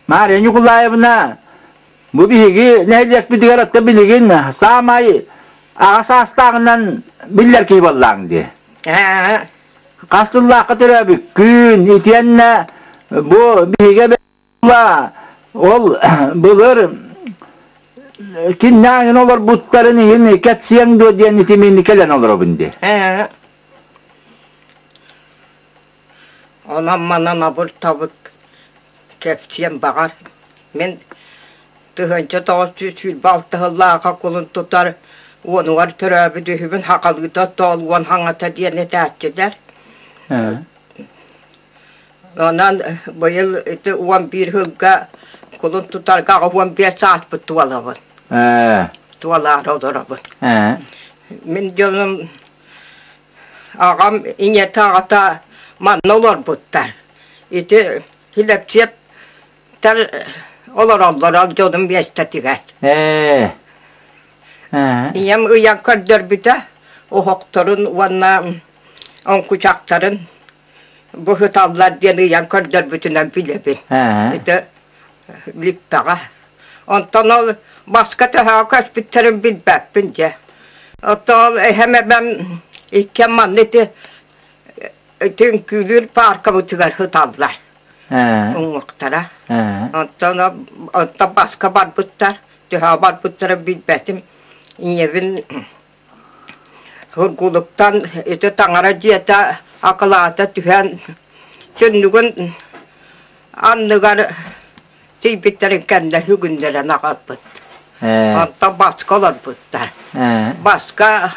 Мария Ньукулаевна, бу биһиги нэһилиэкпитигэр атта билигин саамай аҕа саастааҕынан биллэр киһи буоллаҕыҥ дии. Хас сыллаахха төрөөбүккүн, итиэннэ бу биһиги ол былыр киннээҥин олорбуттарын иһин кэпсиэҥ дуо диэн итимини кэлэн олоробун дии. Онон-манан абыр-табык кэпсиэм баҕар. Мин 1926 сыллааҕы кулун тутар уонугар төрөөбүт үһүбүн хахалыыта тоол уон хаҥата диэн этээччилэр. Онон быйыл ити 11 сылга кулун тутарга 85 сааспыт туолабын. Туолаары олоробун. Мин дьонум Аҕам ийэтэ аҕата манна олорбуттар. Ити Килэпсиэптэр олороллоро дьонум миэстэтигэр. Ийэм ыйан көрдөрбүтэ оһохторун уонна оҥкучахтарын быһыталлар диэн ыйан көрдөрбүтүнэн билэбин. Ити липпэҕэ. Онтон ол баска төһөҕө көспүттэрин билбэппин дьэ. Оттон ол эһэм эбэм иккиэн манна ити ити үҥкүүлүүр пааркабытыгар сыталлар уҥуохтара. Онтон онтон баска барбыттар, төһөҕө барбыттарын билбэтим. Ийэбин Сургуулуктан ити таҥара дьиэтэ акылаата түһэн түннүгүн анныгар тиийбиттэрин кэннэ үгүннэрэн аҕалбыт. Онтон баска олорбуттар. Баска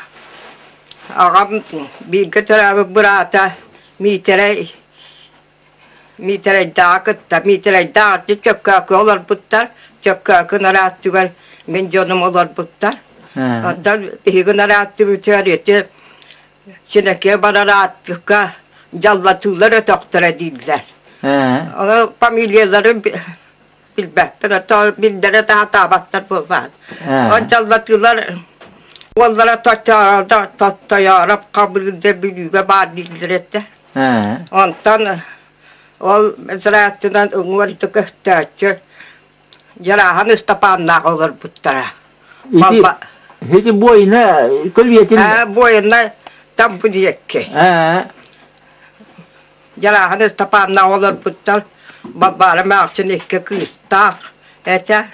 аҕам бииргэ төрөөбүт быраата Миитэрэй Миитэрэйдээҕи кытта Миитэрэйдээх ити Чөккөөкү олорбуттар. Чөккөөкү нарааттыгар мин дьонум олорбуттар. Оттон биһиги нарааттыбытыгар ити Синэкиэ барар ааттыкка дьаллатыылар өтөхтөрө дииллэр. Ону фамилияларын билбэппин, оттон биллэрэ таһатаабаттар буолбаат. Ол дьаллатыылар уоллара Тоттойоороп Хабырыырда Бүлүүгэ баар дииллэр этэ. Онтон ол зрачынан уҥуор көстөөччү Дьарааһын Ыстапааннаах олорбуттара. Ити, ити буойуна көлүйэтин... Буойуна там бу диэкки. Дьарааһын Ыстапааннаах олорбуттар. Балбаара эмээхсин икки кыыстаах этэ.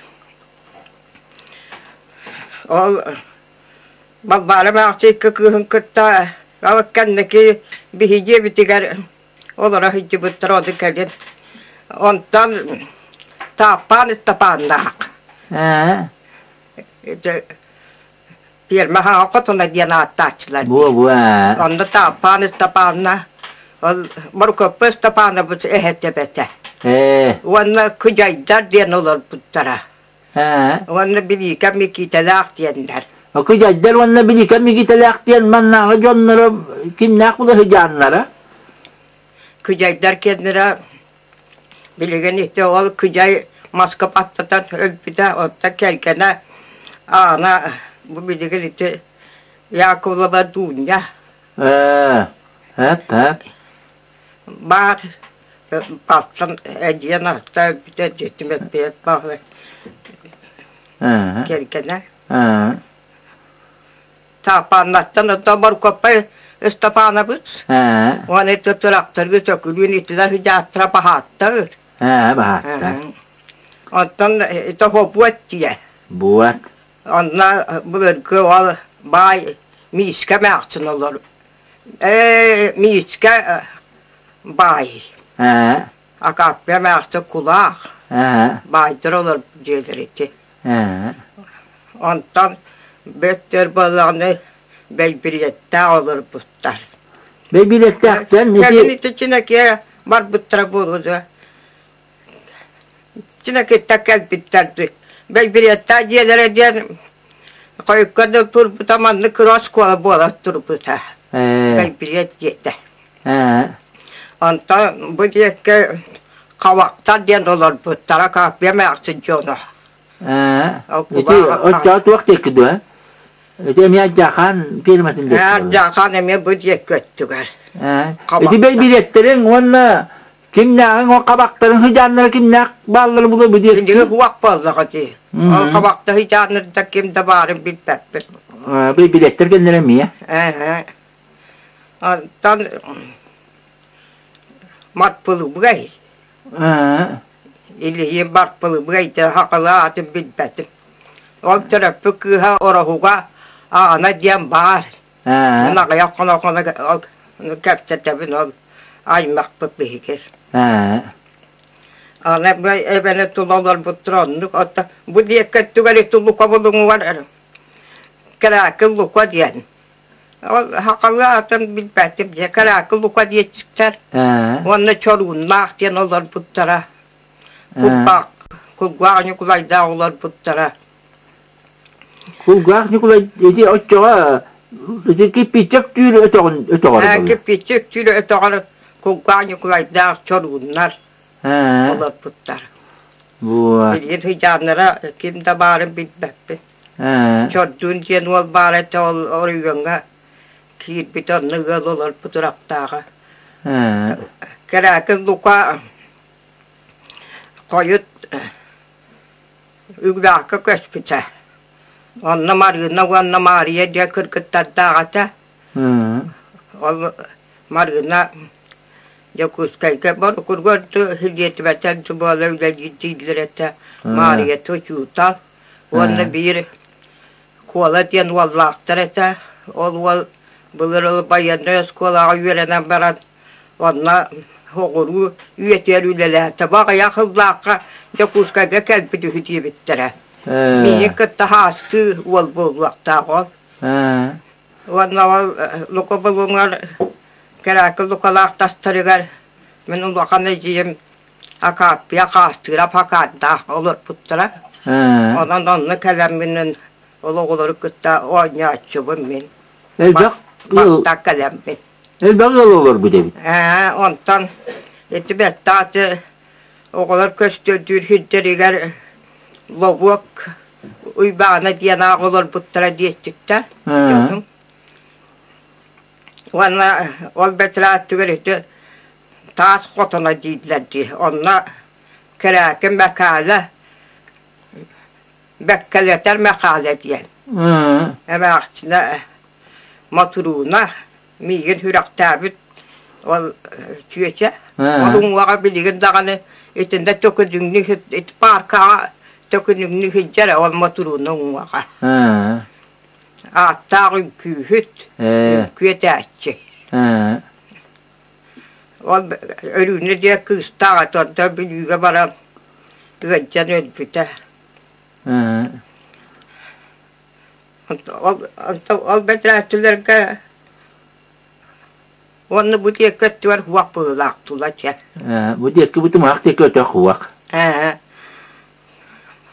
Ол Балбаара эмээхсин икки кыыһын кытта ол кэнники биһиги дьиэбитигэр олоро сылдьыбыттар ону кэлин онтон Тааппаан Ыстапааннаах ити пиэрмэ хаҥа хотуна диэн ааттааччылар Буолуо. Онно Тааппаан Ыстапаанна ол Борукуоппа Ыстапаанабыт эһэтэ эбэтэ уонна Кыдьайдар диэн олорбуттара Уонна Билиикэ Микиитэлээх диэннэр. Кыдьайдар уонна Билиикэ Микиитэлээх диэн маннааҕы дьонноро кимнээх була сыдьааннара? Кыдьайдар киэннэрэ билигин ити ол Кыдьай маска баттатан өлбүтэ, оттон кэргэнэ Аана бу билигин ити Яковлева Дуня. Эп, эп. Баар Алтан эдьиэн аста өлбүтэ дьиэтим эппиэт баҕайы кэргэнэ. Таапааннаттан оттон Боркуоппай Ыстапаанабыт уонна ити тырахтарга сөкүлүүн итилэр хидьааттара баһааттар. Баһааттар. Оттон ити хопуот дьиэ. Буот. Онно былыргы ол баай Миискэ эмээхсин олор. Ээ, Миискэ баай. Акааппа эмээхсин кулаах. Баайдар олор дьиэлэр ити. Онтон бөттөр буоллаҕына бэйбириэттээх олорбуттар. Бэйбириэттээхтэн Кэлин ити Чинэкиэ барбыттара буолуо дуо? Чинэкиттэн кэлбиттэр дуу. Бэйбириэттээх дьиэлэрэ диэн хойукка да турбута маннык кыра оскуола буола турбута. Бэйбириэт дьиэтэ. Онтон бу диэки Хабахтар диэн олорбуттара Капия эмээхсин дьоно. Ити оччоҕо туох диэки дуо? Ити эмиэ Дьахан фирматын диэки. Дьахан эмиэ бу диэки өттүгэр. Ити бэйбириэттэриҥ уонна Кимнээҕиҥ ол хабахтарын сыдьааннара кимнээх бааллара буолуо бу диэки? Билиги уох буоллаҕа дии. Ол хабахта сыдьааннарда ким да баарын билбэппин. Билбилэттэр кэннэрэ эмиэ. Ээ. Онтон Марпылыбыай. Илиһиин Барпылыбыай диэн хахылы аатын билбэтим. Ол төрөппүт кыыһа Ороһуга Аана диэн баар. Мин аҕыйах хоно-хоно ол кэпсэтэбин ол аймахпыт биһиги. Аны эбэни тула олорбуттар оннук оттон бу диэки өттүгэр ити Лука булуҥугар Кэрээки Лука диэн. Ол сахалыы аатын билбэтим дьэ Кэрээки Лука диэччиктэр уонна Чорууннаах диэн олорбуттара. Кулгаах Кулгаах Ньукулайдаах олорбуттара. Кулгаах Ньукулай ити оччоҕо ити киппиччик түүр өтөҕүн өтөҕөр Ээ, киппиччик түүр өтөҕөр Кулгаах Ньукулайдаах чорууннар олорбуттар. Билигин сыдьааннара ким да баарын билбэппин. Чордуун диэн уол баар этэ ол оройуоҥҥа киирбит онно ыал олорбут ураптааҕа. Кэрээкин Лука хойут Үгүлээххэ көспүтэ. Онно Марыына уонна Маарыйа диэн кыргыттардаах этэ. Ол Марыына Дьокуускайга борокуруор силиэтибэтэ буола үлэлиир дииллэр этэ. Маарыйата учуутал уонна биир Куола диэн уоллаахтар этэ. Ол уол былыр ол байыаннай оскуолаҕа үөрэнэн баран Онно соҕуруу үйэтигэр үлэлээтэ. Бу аҕыйах сыллаахха Дьокуускайга кэлбит үһү диэбиттэрэ. Миигин кытта хаастыы уол буолуохтаах ол. Уонна ол Лука Булуҥар Кэрээки Лукалаах тастарыгар мин улахан эдьиийим Акааппыйа Хаастыырап Акаардаах олорбуттара. Онон онно кэлэммин ол оҕолору кытта оонньооччубун мин. Элбэх Баттак кэлэммин. Элбэх ыал олорбут эбит. Ээ, онтон ити бэттааты оҕолор көстөрдүүр сирдэригэр Лобуок Уйбаана диэн аах олорбуттара диэччиктэр дьонум. Уонна ол бэтэрээттигэр ити таас хотоно дииллэр дии. Онно Кэрээкин Мэкээлэ Бэккэлэтэр Мэхээлэ диэн. Эмээхсинэ Мотурууна миигин сүрэхтээбит ол чүөчэ. Ол уҥуоҕа билигин даҕаны итиннэ төкүнүҥнүү ити пааркаҕа төкүнүҥнүү сылдьар ол Мотурууна уҥуоҕа. Ааттаах үҥкүүһүт, үҥкүү этээччи. Ол Өрүүнэ диэн кыыстаах этэ, онтон Бүлүүгэ баран ыалдьан өлбүтэ. Ол ол бэтэрээччилэргэ уонна бу диэки өттүгэр уох быһыылаах тула чэ. Бу диэки бу тумаах диэки өтөх уох.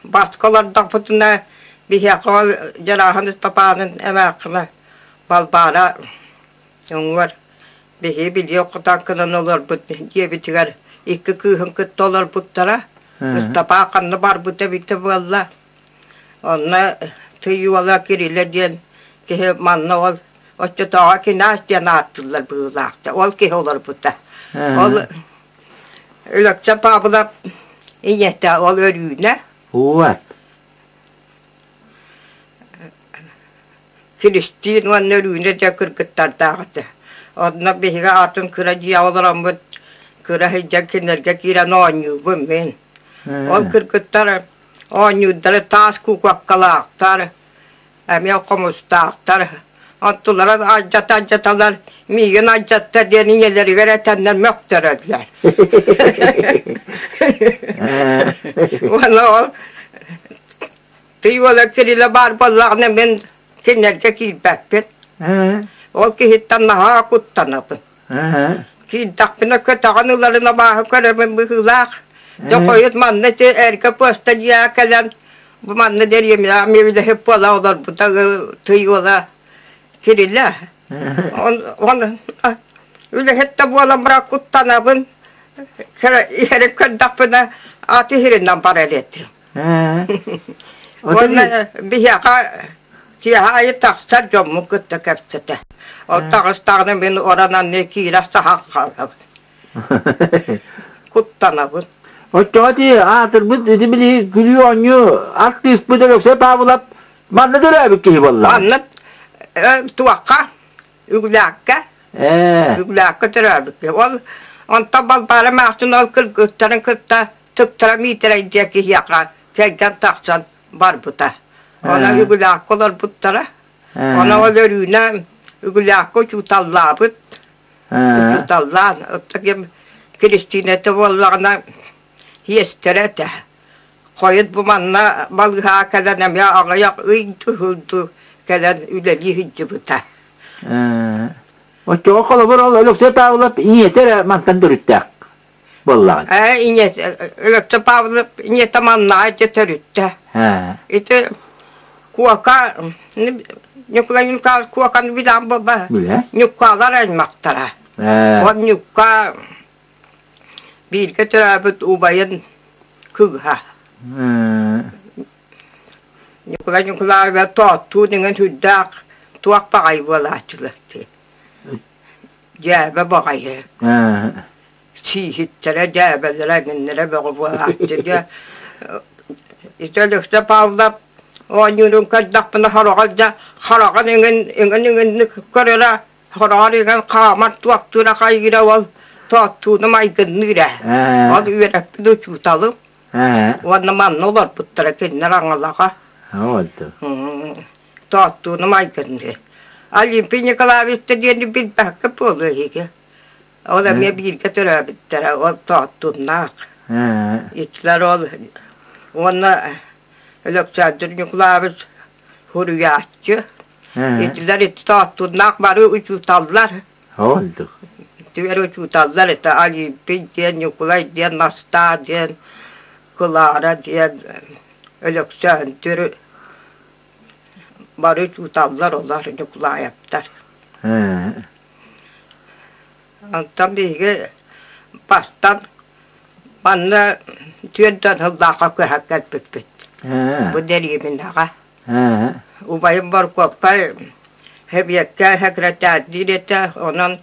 Баска олордохпутуна биһиэхэ ол Дьарааһын Ыстапаанын эмээххинэ Балбаара уҥуор биһи билиэ хотаҥкынан олорбут дьиэбитигэр икки кыыһын кытта олорбуттара. Ыстапаа ханна барбыта эбитэ буолла. Онно Тый уола Кирилэ диэн киһи манна ол оччотооҕу кинээс диэн ааттыыллар быһыылаахта. Ол киһи олорбута. Ол Өлөксө Павлов ийэтэ ол Өрүүнэ. Уот. Киристиин уонна Өрүүнэ дьэ кыргыттардаах этэ. Онно биһиги атын кыра дьиэҕэ олороммут кыра сылдьан кинилэргэ киирэн оонньуубун мин. Ол кыргыттар оонньуурдара таас куукаккалаахтар, эмиэ хомустаахтар. Онтулара алдьата-алдьаталар миигин алдьатта диэн ийэлэригэр этэннэр мөхтөрөллөр. Уонна ол Тый уола Кириллэ баар буоллаҕына мин кинилэргэ киирбэппин. Ол киһиттэн наһаа куттанабын. Киирдэхпинэ көтөҕөн ыларын абааһы көрөмүн быһыылаах. Дьэ хойут манна ити эргэ пуоста дьиэҕэ кэлэн бу манна дэриэбинэҕэ миэбилэһит буола олорбута тый уола Кириллэ. Он үлэһит да буолан баран куттанабын. Иһэрин көрдөхпүнэ аты иһиринэн барар этим. Уонна биһиэхэ киэһэ аайы тахсар дьоммун кытта кэпсэтэ. Ол таҕыстаҕына мин орон анны киирэ саһан хаалабын. Куттанабын. Оччоҕо ити аатырбыт ити били күлүү оонньуу артыыспыт Өлөксөй Павлов манна төрөөбүт киһи буолла. Манна туохха Үгүлээккэ Үгүлээккэ төрөөбүт киһи. Ол онтон Балбаара Маахсын ол кыргыттарын кытта Тыктара Миитэрэй диэн киһиэхэ кэргэн тахсан барбыта. Онон Үгүлээккэ олорбуттара. Онон ол Өрүүнэ Үгүлээккэ учууталлаабыт. Учууталлаан, оттон Киристиинэтэ буоллаҕына иэстэрэ этэ. Хойут бу манна балыыһаҕа кэлэн эмиэ аҕыйах ый дуу кэлэн үлэлии сылдьыбыта. Оччоҕо холобур ол Өлөксөй Павлов ийэтэ эрэ мантан төрүттээх буоллаҕын. Ээ ийэтэ Өлөксөй Павлов ийэтэ манна ити төрүттэ. Ити Куока Ньукулай Ньукаал Куоканы билэн буолба. Ньуккаалар аймахтара. Ол Ньукка Бииргэ төрөөбүт убайын кыыһа. Ньукулай Ньукулаевич тооттуун иҥэн сүрдээх туох баҕайы буолааччылар дии. Дьээбэ баҕайы. Сииһиттэрэ, дьээбэлэрэ, эҥиннэрэ бөҕө буолааччы. Дьэ, ити Өлөксөй Павлов оонньуурун көрдөхпүнэ хороҕор дьэ хараҕын иҥин иҥин иҥинник көрөрө Хороҕор иҥэн хаамар туохтуура хайыыра ол тооттууну майгынныыр ээ. Ол үөрэппит учууталым уонна манна олорбуттара кинилэр аҥалаҕа. Тооттууну майгынныыр. Олимпий Николаевич диэни билбэккэ буолуо эһиги. Ол эмиэ бииргэ төрөөбүттэрэ, ол тооттууннаах. Итилэр ол уонна Өлөксөөндүр Ньукулаабыс суруйааччы. Итилэр ити Тоотууннаах бары учууталлар. Түөр учууталлар это Олимпий диэн, Ньукулай диэн, Настаа диэн, Кылаара диэн, Өлөксөөндүр бары учууталлар олор Ньукулаевтар. Онтон биһиги бастан манна түөртэн сыллаахха көһөн кэлбиппит. Бу дэриэбинэҕэ. Убайым Боркуоппай Сэбиэккэ сэкирэтээрдиир этэ, онон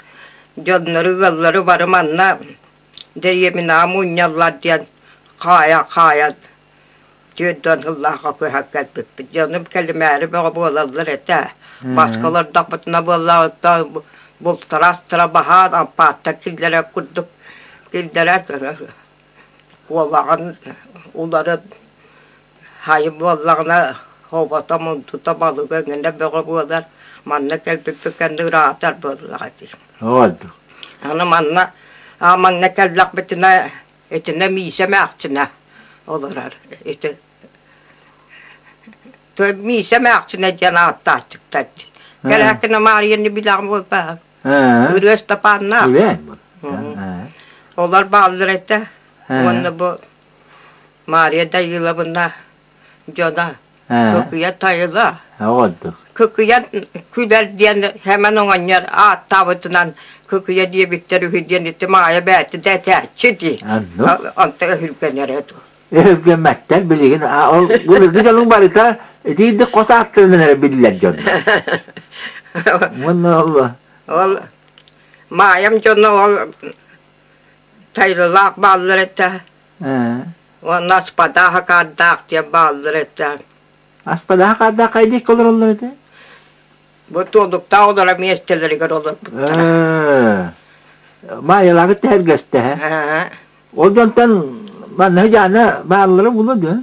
дьоннору, ыаллары бары манна дэриэбинэҕэ мунньаллар диэн хаайа-хаайан 40 сыллаахха көһөн кэлбиппит. Дьонум кэлимээри бөҕө буолаллар этэ. Маска олордохпутуна буоллаҕыттан бултара-астара баһаан ампааттан киллэрэр курдук киллэрэр куобаҕын уларын хайы буоллаҕына хобото, мундута, балыга эҥинэ бөҕө буолар. Манна кэлбиппит кэннэ ыраатар буоллаҕа дии. Аны манна маҥна кэллэхпитинэ Итиннэ Миисэ эмээхсинэ олорор. Ити Миисэ эмээхсинэ диэн ааттааччыктар дии. Кэрээккинэ Маарыйаны билэҕин буолбаҕа. Ырыа Ыстапааннаах. Олор бааллар этэ. Уонна бу Маарыйа Дайыылабына дьоно Кыкыйа Тайыла. Кыкыйа күлэр диэн Сэмэн оҕонньор ааттаабытынан Кыкыйа диэбиттэр үһү диэн ити Маайа бэйэтэ да этээччи дии. Онто өһүргэнэрэ дуу. Өһүргэммэттэр билигин ол былыргы дьонуҥ барыта итиирдик хос ааттарынан эрэ биллэр дьон. Уонна ол Ол Маайам дьоно ол Тайылалаах бааллар этэ. Уонна Аспадаах акаардаах диэн бааллар этэ. Аспадаах акаардаах хайдах олороллор этэ? Бу туолуктаах олорор миэстэлэригэр олорбуттара. Маайалааҕы тэһэргэстэһэ. Ол дьонтон манна дьаана бааллара буолуо дуо?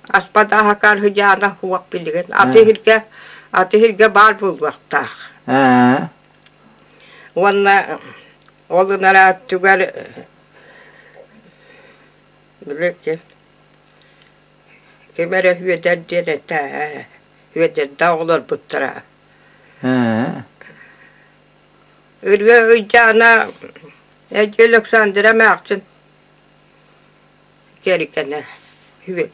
Аспадаах акаар дьаана хуох билигин. Аты иһиргэ аты иһиргэ баар буолуохтаах. Уонна ол ынараа өттүгэр били ким эрэ Үөдэр диэн этэ ээ Үөдэрдээх олорбуттара. Ырыа Ыйдаана Эдьиий Александра эмээхсин кэргэнэ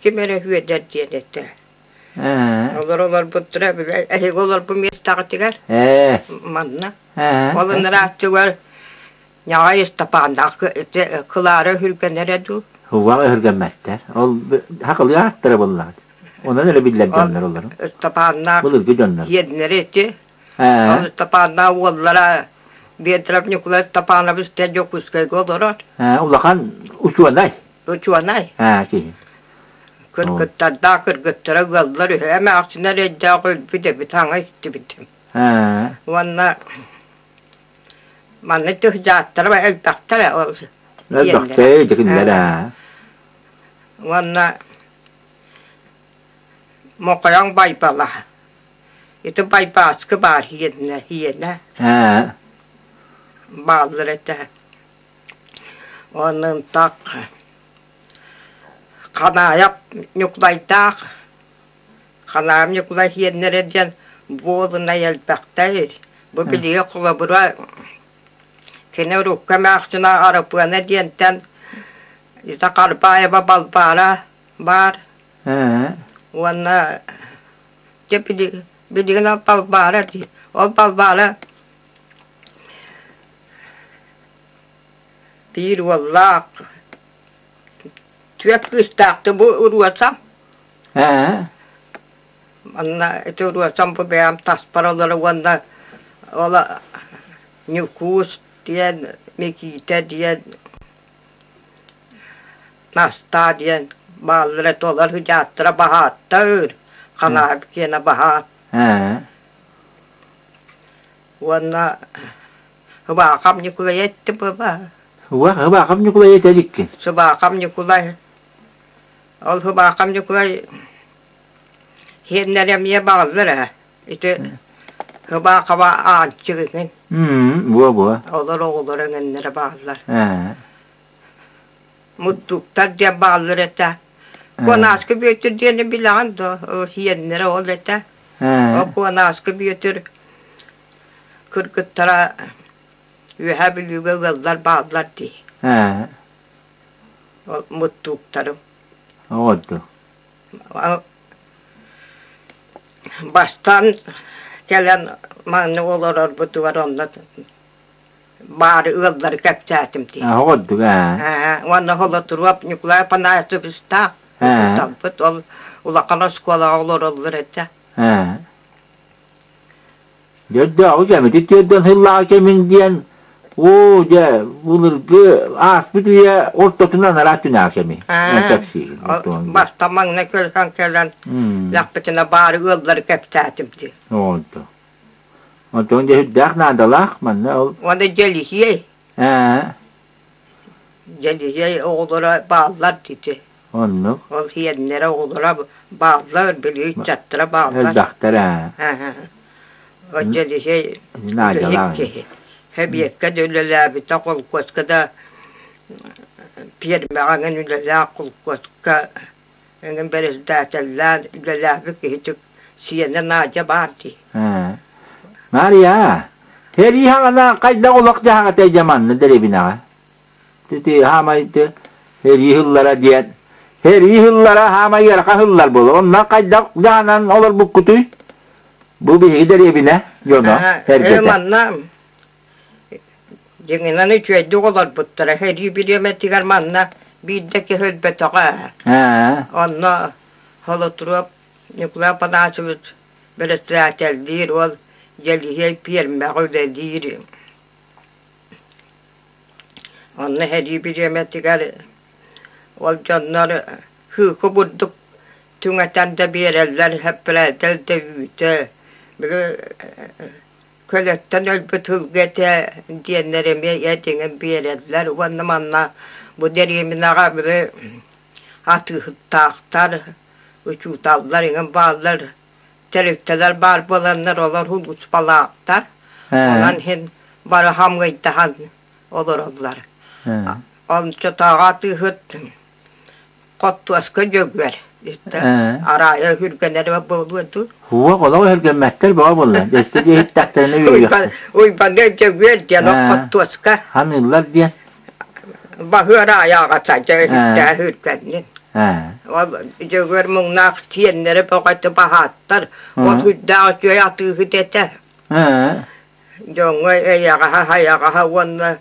ким эрэ Үөдэр диэн этэ. Олор олорбуттара били эһиги олорбут миэстэҕитигэр манна. Ол ынарааччыгар Ньаҕай Ыстапааннаах Кылаара өһүргэнэрэ дуу? Һугаҕа өһүргэммэттэр. Ол хакылыы ааттара буоллаҕа. Онон эрэ биллэр дьоннор олору. Ыстапааннаах Былыргы дьоннор. Иэннэри ити. Ол Ыстапааннаах уоллара Бедров Ньукулай Степанович диэн Дьокуускайга олорор. Улахан учуонай. Учуонай. Киһи. Кыргыттардаах кыргыттара ыаллар үһү. Эмээхсинэ эрэйдээх өлбүт эбит, хаҥа истибитим. Уонна манна тыһдьааттара элбэхтэрэ ол Элбэхтэр, дьикиннэр аа. Уонна Мохойоҥ Байбала. Ити Байбааскы баар иэнэ, иэнэ. Бааллар этэ. Онон так Ханаайап Ньукулайдаах, Ханаайап Ньукулай иэннэрэ диэн буолунай элбэхтэй. Бу билиги холобура кини урукку эмээхсинэ Арапыана диэнтэн Ита Харбаева Балбаара баар уонна дьэ билигин ол Балбаара дии. Ол Балбаара биир уоллаах түөрт кыыстаахты бу уруосам. Манна ити уруосам бу бэйэм таспар олоро уонна ол Ньукуус диэн, Микиитэ диэн Настаа диэн бааллара туолар ыдьааттара баһааттар, ханаабыт киэнэ баһаат. Уонна Ыбаахап Ньукулай эттэ баба. Ыбаахап Ньукулай этэ иликкин. Сыбаахап Ньукулай. Ол Ыбаахап Ньукулай хиэннэрэ эмиэ бааллар ээ. Ити Ыбаахаба аанчык эҥин. Буо-буо. Олор оҕолоро эҥиннэрэ бааллар. Муттуктар диэн бааллар этэ. Куонааскы Бүөтүр диэни билэҕин дуо? Ол сиэннэрэ ол этэ. Ол Куонааскы Бүөтүр кыргыттара Үөһээ Бүлүүгэ ыаллар бааллар дии. Ол муттууктарым. Оҕорду. Бастаан кэлэн манна олорорбутугар онно баар ыаллары кэпсээтим дии. Оҕордук ээ. Уонна Холотуруоп Ньукулай Афанасьевичтаах учууталбыт ол улахан оскуолаҕа олороллор этэ. Дьөрдөөҕү кэмити түөрдэн сыллааҕы кэмин диэн оо дьэ былыргы ааспыт үйэ ортотунан араас түнээх кэми кэпсиигин. Бастан маҥнай көрсөн кэлэн лэхпитинэ баары ыаллары кэпсээтим дии. Оонто. Онтон дьэ сүрдээх наадалаах манна ол. Уонна Дьэлиһиэй. Ээ. Дьэлиһиэй оҕолоро бааллар дии. Оннук. Ол сиэннэрэ оҕолоро бааллар, били ыччаттара бааллар. Элбэхтэр ээ. Дьэлиһиэй үлэһит киһи. Сэбиэккэ да үлэлээбитэ, холкуоска да пиэрмэҕэ эҥин үлэлээх холкуоска эҥин бэрэсэдээтэллээн үлэлээбит киһитик сиэнэ Надя баар дии. Мария, сэрии хаҥана хайдах олох-дьаһах этэй дьэ манна дэриэбинэҕэ? Ити хаамай сэрии сыллара диэн сэрии сыллара хаамай ыарахан сыллар буолар. Онно хайдах дьаһанан олорбуккутуй? Бу биһиги дэриэбинэ дьоно сэргэтэ. Манна дьиҥинэн үчүгэйдик олорбуттара. Сэрии бириэмэтигэр манна биирдэ киһи өлбөтөҕө. Онно Холотуруоп Ньукулай Афанасьевич бэрэссэдээтэллиир, ол Дьэлиһиэй пиэрмэҕэ үлэлиир. Онно сэрии бириэмэтигэр ол дьоннор һыыкы бурдук түҥэтэн да биэрэллэр, сэппэрээтэл да үүтэ, били көлөттөн өлбүт сылгы этэ диэннэр эмиэ этиҥин биэрэллэр уонна манна бу дэриэбинэҕэ били атыыһыттаахтар, учууталлар эҥин бааллар, тэрилтэлэр баар буоланнар олор улууспалаахтар. Онон иһин бары хамгыйдаһан олороллор. Ончотооҕу атыыһыт Хоттуоска Дьөгүөр араайа үргэнэрэ буолуо дуу? Хуох олох өһүргэммэттэр бөҕө буолла. Өссө диэһиттэхтэринэ үөрүөхтэр. Уйбаҥҥа Дьөгүөр диэн Хоттуоска. Ханыыллар диэн. Баһыар аайаҕа садьа өһүрдээх үргэннин. Ол Дьөгүөр муҥнаах сиэннэрэ бөҕөтө баһааттар. Ол үрдээх үчүгэй атыыһыт этэ. Дьоҥҥо эйэҕэһэ-хайаҕаһа уонна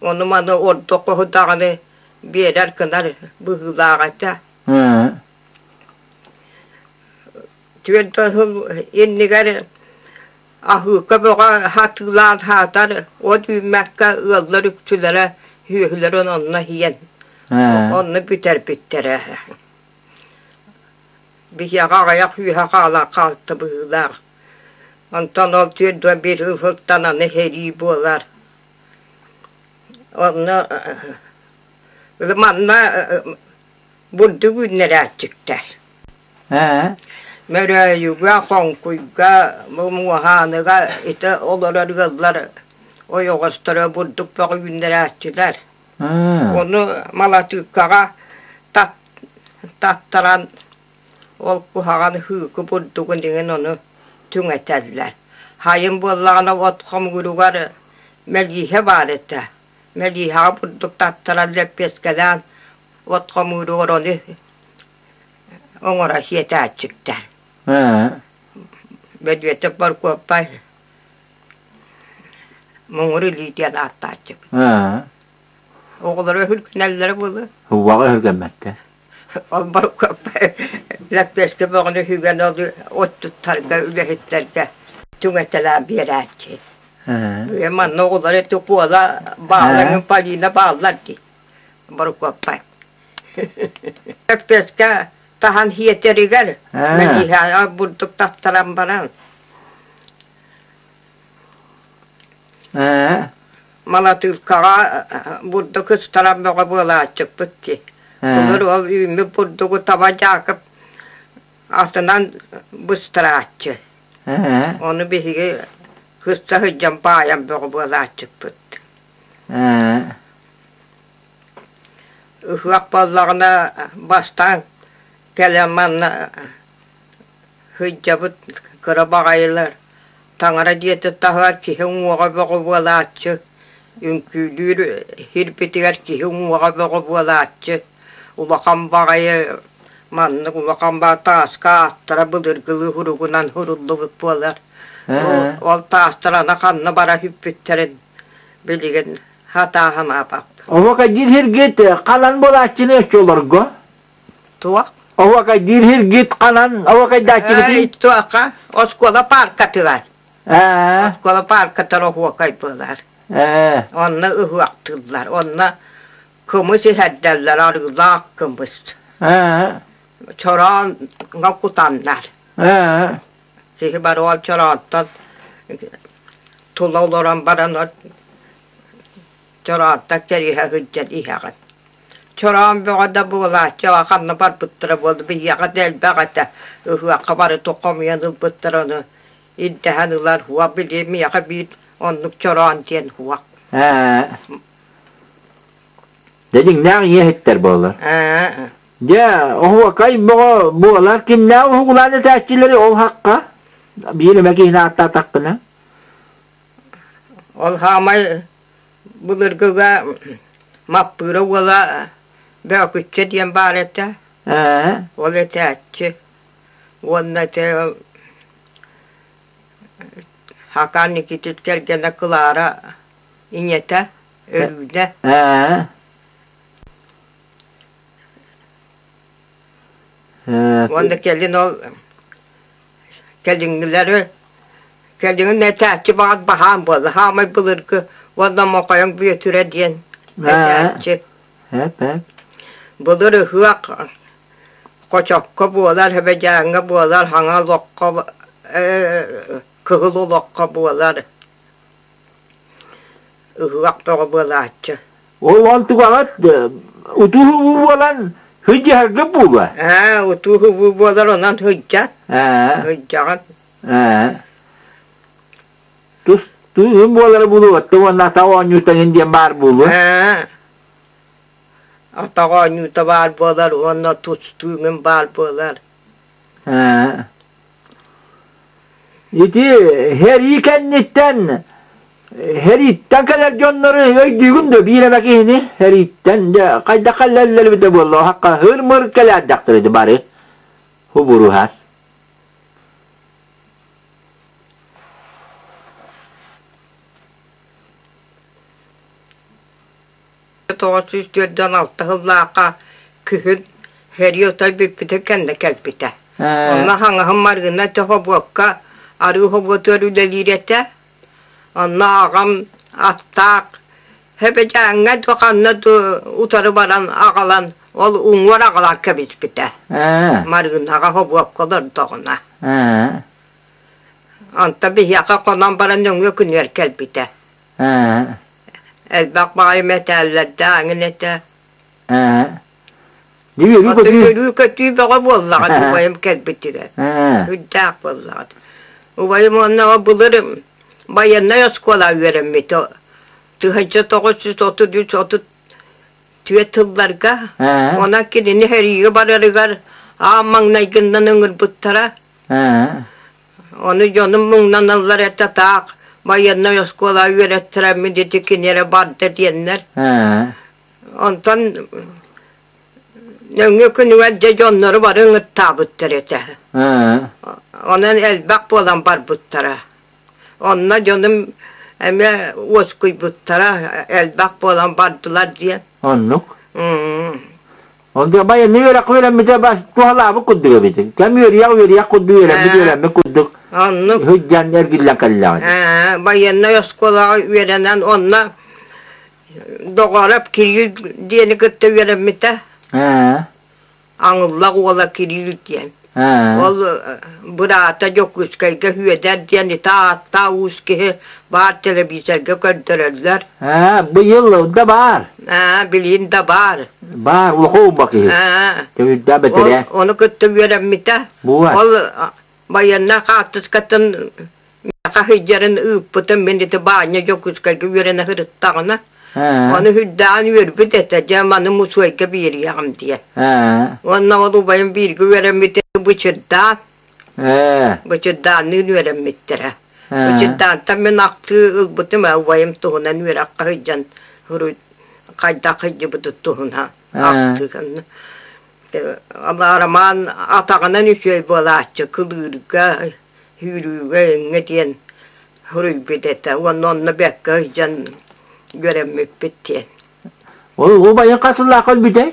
ону-маны ордук хоһу даҕаны биэрэр гынар быһыылаах этэ. Түөрт сыл иннигэр Аһыыка бөҕө хатыылаан хаатар, от үүммэккэ ыаллар үксүлэрэ сүөһүлэрин онно иһийэн, онно бүтэрбиттэрэ. Биһиэхэ аҕыйах үөһэ хаалан хаалта быһыылаах. Онтон ол 41 сылтан аны сэрии буолар. Онно манна бурдук үүннэрээччиктэр. Мөрөөйүгэ, Хоҥкуйга, Муоһааныга ити олорор ыаллар ойоҕосторо бурдук бөҕө үүннэрээччилэр. Ону малатыыккаҕа таттаран ол куһаҕан һыыкы бурдугун иҥин ону түҥэтэллэр. Хайын буоллаҕына от хомууругар мэлииһэ баар этэ. Мэлииһэҕэ бурдук таттаран лэппиэскэлээн от хомууругар ону оҥоро сиэтээччиктэр. Бөдүөтэ Боркуоппай муҥур илии диэн ааттааччыбыт. Оҕолоро өһүргэнэллэрэ буолуо. Уугаҕа өһүргэммэттэр. Ол Боркуоппай лэппиэскэ бөҕөнү сүгэн ол отчуттарга, үлэһиттэргэ түҥэтэлээн биэрээччи. Манна оҕолор ити Куола бааллар, Полина бааллар дии. Борукуоппай. Лэппиэскэ таһан хиэтэригэр мэлииһэҕэ бурдук таттаран баран малатыылкаҕа бурдук ыстаран бөҕө буолааччыкпыт дии. Былыр ол үүммүт бурдугу таба дьаакып атынан быстарааччы. Ону биһиги кыста сылдьан баайан бөҕө буолааччыкпыт. Ыһыах буоллаҕына бастаан кэлэн манна сылдьабыт кыра баҕайылар таҥара дьиэтин таһыгар киһи уҥуоҕа бөҕө буолааччы, үҥкүүлүүр сирбитигэр киһи уҥуоҕа бөҕө буолааччы, улахан баҕайы маннык улахан баҕайы тааска ааттара былыргылыы суругунан суруллубут буолар. Ол таастар аны ханна бара сүппүттэрин билигин хатааһынаабаппын. Оһуокайдыыр сиргит ханан буолааччыны оччолорго? Туох? Оһуокайдыыр сиргит ханан оһуокайдааччыгытый? Туохха? Оскуола пааркатыгар. Оскуола пааркатыгар оһуокай буолар. Онно ыһыахтыыллар. Онно кымыс иһэрдэллэр, арыылаах кымыс. Чорооҥҥо кутаннар. Киһи барыал чороонтон тула олорон баран чороонтон кэриһэ сылдьан иһэҕин. Чороон бөҕө да буолааччы ханна барбыттара буолла биһиэхэ да элбэх этэ ыһыахха бары хомуйан ылбыттара ону ирдэһэн ылар уох били миэхэ биир оннук чороон диэн уох. Дьэ дьиҥнээх ийэ иһиттэр буолар. Дьэ, оһуокай бөҕө буолар кимнээх уһугулаан этээччилэри ол хахха биир эмэ киһини ааттаатахпына. Ол хаамай былыргыга Маппыыра уола Бөөкүччэ диэн баар этэ. Ол этээччи. Уонна ити Хакан Никитич кэргэнэ Клара ийэтэ Өрүүнэ. Уонна кэлин ол кэлиҥҥилэри кэлиҥҥин этээччи баҕар баһаам буолла. Хаамай былыргы уонна Мохойоҥ Бүөтүрэ диэн этээччи. Былыр ыһыах Хочокко буолар, Хэбэдьээҥҥэ буолар, Хаҥа олоххо Кыһыл олоххо буолар. Ыһыах бөҕө буолааччы. Ол онтугаҕыт утуу буолан сылдьыһаргыт буолуо? Ээ, утуу буолар онон сылдьар. Сылдьаҕын. Тус тыын буолара буолуо, уонна атах оонньуута диэн баар буолуо. Ээ, атах оонньуута баар буолар уонна тус тыыҥын баар буолар. Ээ. Ити сэрии кэнниттэн сэрииттэн кэлэр дьоннору өйдүүгүн дуо биир эмэ киһини сэрииттэн дьэ хайдах кэллэллэр эбитэ буолла хахха һыр-мыр кэлээрдэхтэрэ ити бары хубуруһар 946 сыллаахха күһүн сэрии отой бүппүтэ кэннэ кэлбитэ. Онно хаҥаһым Марыына Чохобуокка Арыы хобуотугар үлэлиир этэ. Онно аҕам аттаах Хэбэдьээҥҥэ да ханна да утары баран аҕалан ол уҥуор аҕалан кэбиспитэ. Марыынаҕа хобуокка олордоҕуна. Онто биһиэхэ хонон баран нөҥүө күнүгэр кэлбитэ. Элбэх баҕайы мэтээллэрдээх эҥин этэ. Үөрүү-көтүү бөҕө буоллаҕа убайым кэлбитигэр. Үрдээх буоллаҕа. Убайым уонна былыр байыаннай оскуола үөрэммитэ. 1933-34 сылларга. Онон кинини сэриигэ барарыгар аан маҥнайгыннан ыҥырбыттара. Ону дьонум муҥнаналлар этэ таах байыаннай оскуола үөрэттэрэммин ити кини эрэ барда диэннэр. Онтон нөҥүө күнүгэр дьэ дьоннору бары ыҥыртаабыттар этэ. Онон элбэх буолан барбыттара. Онно дьонум эмиэ уоскуйбуттара, элбэх буолан бардылар диэн. Оннук. Онто байыаннай үөрэх үөрэммитэ бас туһалаабыт курдук эбит. Кэм үөрүйэх үөрүйэх курдук үөрэммит үөрэммит курдук. Оннук. Сылдьан эргиллэн кэллэҕин. Байыаннай оскуолаҕа үөрэнэн онно Доҕоороп Кирилл диэни кытта үөрэммитэ. Аҥыллах уола Кирилл диэн. Ол быраата Дьокуускайга Үөдэр диэн ити ааттаах уус киһи баар телевизорга көрдөрөллөр. Быйыл да баар. Билигин да баар. Баар, улахан уба киһи. Көмүрдээх бэтэрээ. Ону кытта үөрэммитэ. Ол байыаннай хаартыскатын Хаһыйдьарын ыыппытым мин ити Баанньа Дьокуускайга үөрэнэ сырыттаҕына, ону үрдээҕин үөрбүт этэ, дьэ маны мусуойга биэриэҕим диэн. Уонна ол убайым бииргэ үөрэммитэ Бычырдаан, Бычырдаанныын үөрэммиттэрэ. Бычырдаантан мин ахтыы ылбытым ээ убайым туһунан үөрэххэ сылдьан хайдах сылдьыбытын туһунан ахтыы. Роман атаҕынан үчүгэй буолааччы кылыырга Сүүрүүгэ эҥҥэ диэн суруйбут этэ уонна онно бэккэ сылдьан үөрэммиппит диэн. Ол убайыҥ хас сыллаахха өлбүтэй?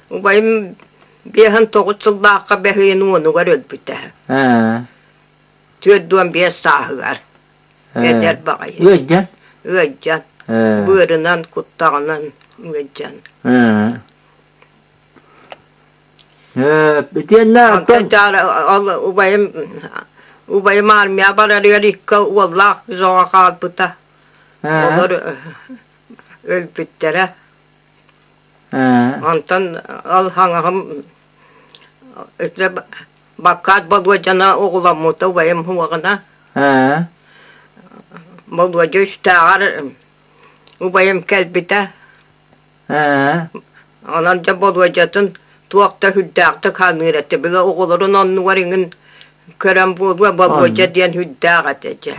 Убайым 59 сыллаахха бэһиэн уонугар өлбүтэ. 45 сааһыгар. Эдэр баҕайы. Ыалдьан? Ыалдьан. Быарынан, куттаҕынан ыалдьан. Итиэннэ Онтон ол убайым убайым армия барарыгар икки уоллаах кыыс оҕо хаалбыта. Олор өлбүттэрэ. Онтон ол хаҥаһым Баккаат Болуодьана оҕоломмута убайым уһуоҕуна. Болуодьа үстээҕэр убайым кэлбитэ. Онон дьэ Болуодьатын туох да сүрдээхтик саныыр этэ. Били оҕолорун оннугар иҥин көрөн буолуо Болуодьа диэн сүрдээх этэ дьэ.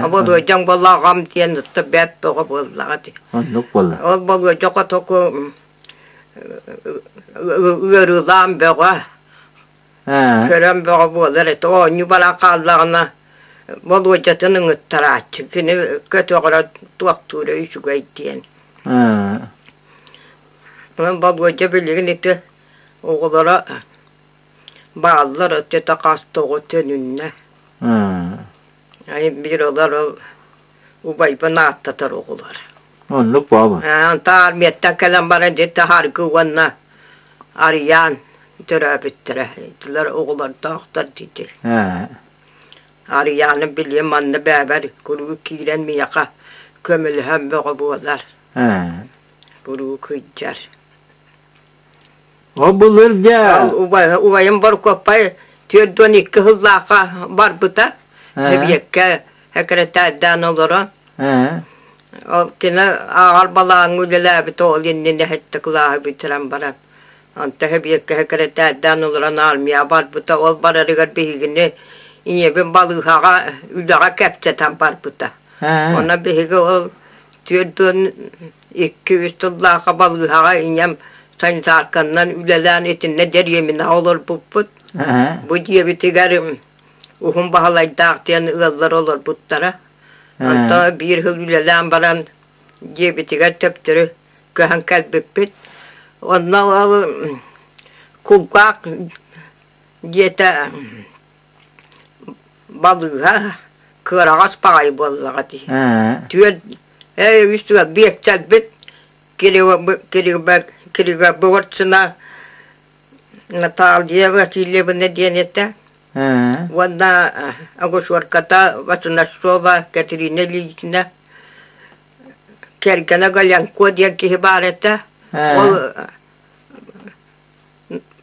Болуодьаҥ буолла аҕам диэн ытта бэрт бөҕө буоллаҕа дии. Оннук буолла. Ол Болуодьа хотоку ыарыылаан бөҕө Көрөн бөҕө буолар этэ. Оонньуу баран хааллаҕына Болуодьатын ыҥыттарааччы. Кини көтөҕөрө туохтуура үчүгэй диэн. Онон Болуодьа билигин ити оҕолоро бааллар, өттө хас да оҕо төнүннэ. Биир олор ол убайбын ааттатар оҕолор. Оннук буолар. Онтон армияттан кэлэн баран дьэ Таһааргы уонна Арыйаан төрөөбүттэрэ. Итилэр оҕолордоохтор диэтил. Арыйааны билиэм манна бээбэр куруук киирэн миэхэ көмөлөһөн бөҕө буолар. Куруук сылдьар. Ол былыр дьэ Убайым Боркуоппай 42 сыллаахха барбыта. Сэбиэккэ сэкирэтээрдээн олорон. Ол кини ааҕар балааҥҥа үлэлээбитэ ол иннинэ сэттэ кылааһы бүтэрэн баран. Онто сэбиэккэ сэкирэтээрдээн олорон армияҕа барбыта. Ол барарыгар биһигини ийэбин балыыһаҕа үлэҕэ кэпсэтэн барбыта. Онно биһиги ол 42-үс сыллаахха балыыһаҕа ийэм санитарканнан үлэлээн итиннэ дэриэбинэҕэ олорбуппут. Бу дьиэбитигэр Уһун Баһылайдаах диэн ыаллар олорбуттара. Онтон биир сыл үлэлээн баран дьиэбитигэр төптөрү көһөн кэлбиппит. Онно ол кулгаах дьиэтэ. Балыыһа кыараҕас баҕайы буоллаҕа дии. Түөрт үс биэкчэрбит Киригоборцина Наталья Васильевна диэн этэ. Уонна Огосуорката Васунасова Катерина Ильична кэргэнэ Галянко диэн киһи баар этэ. Ол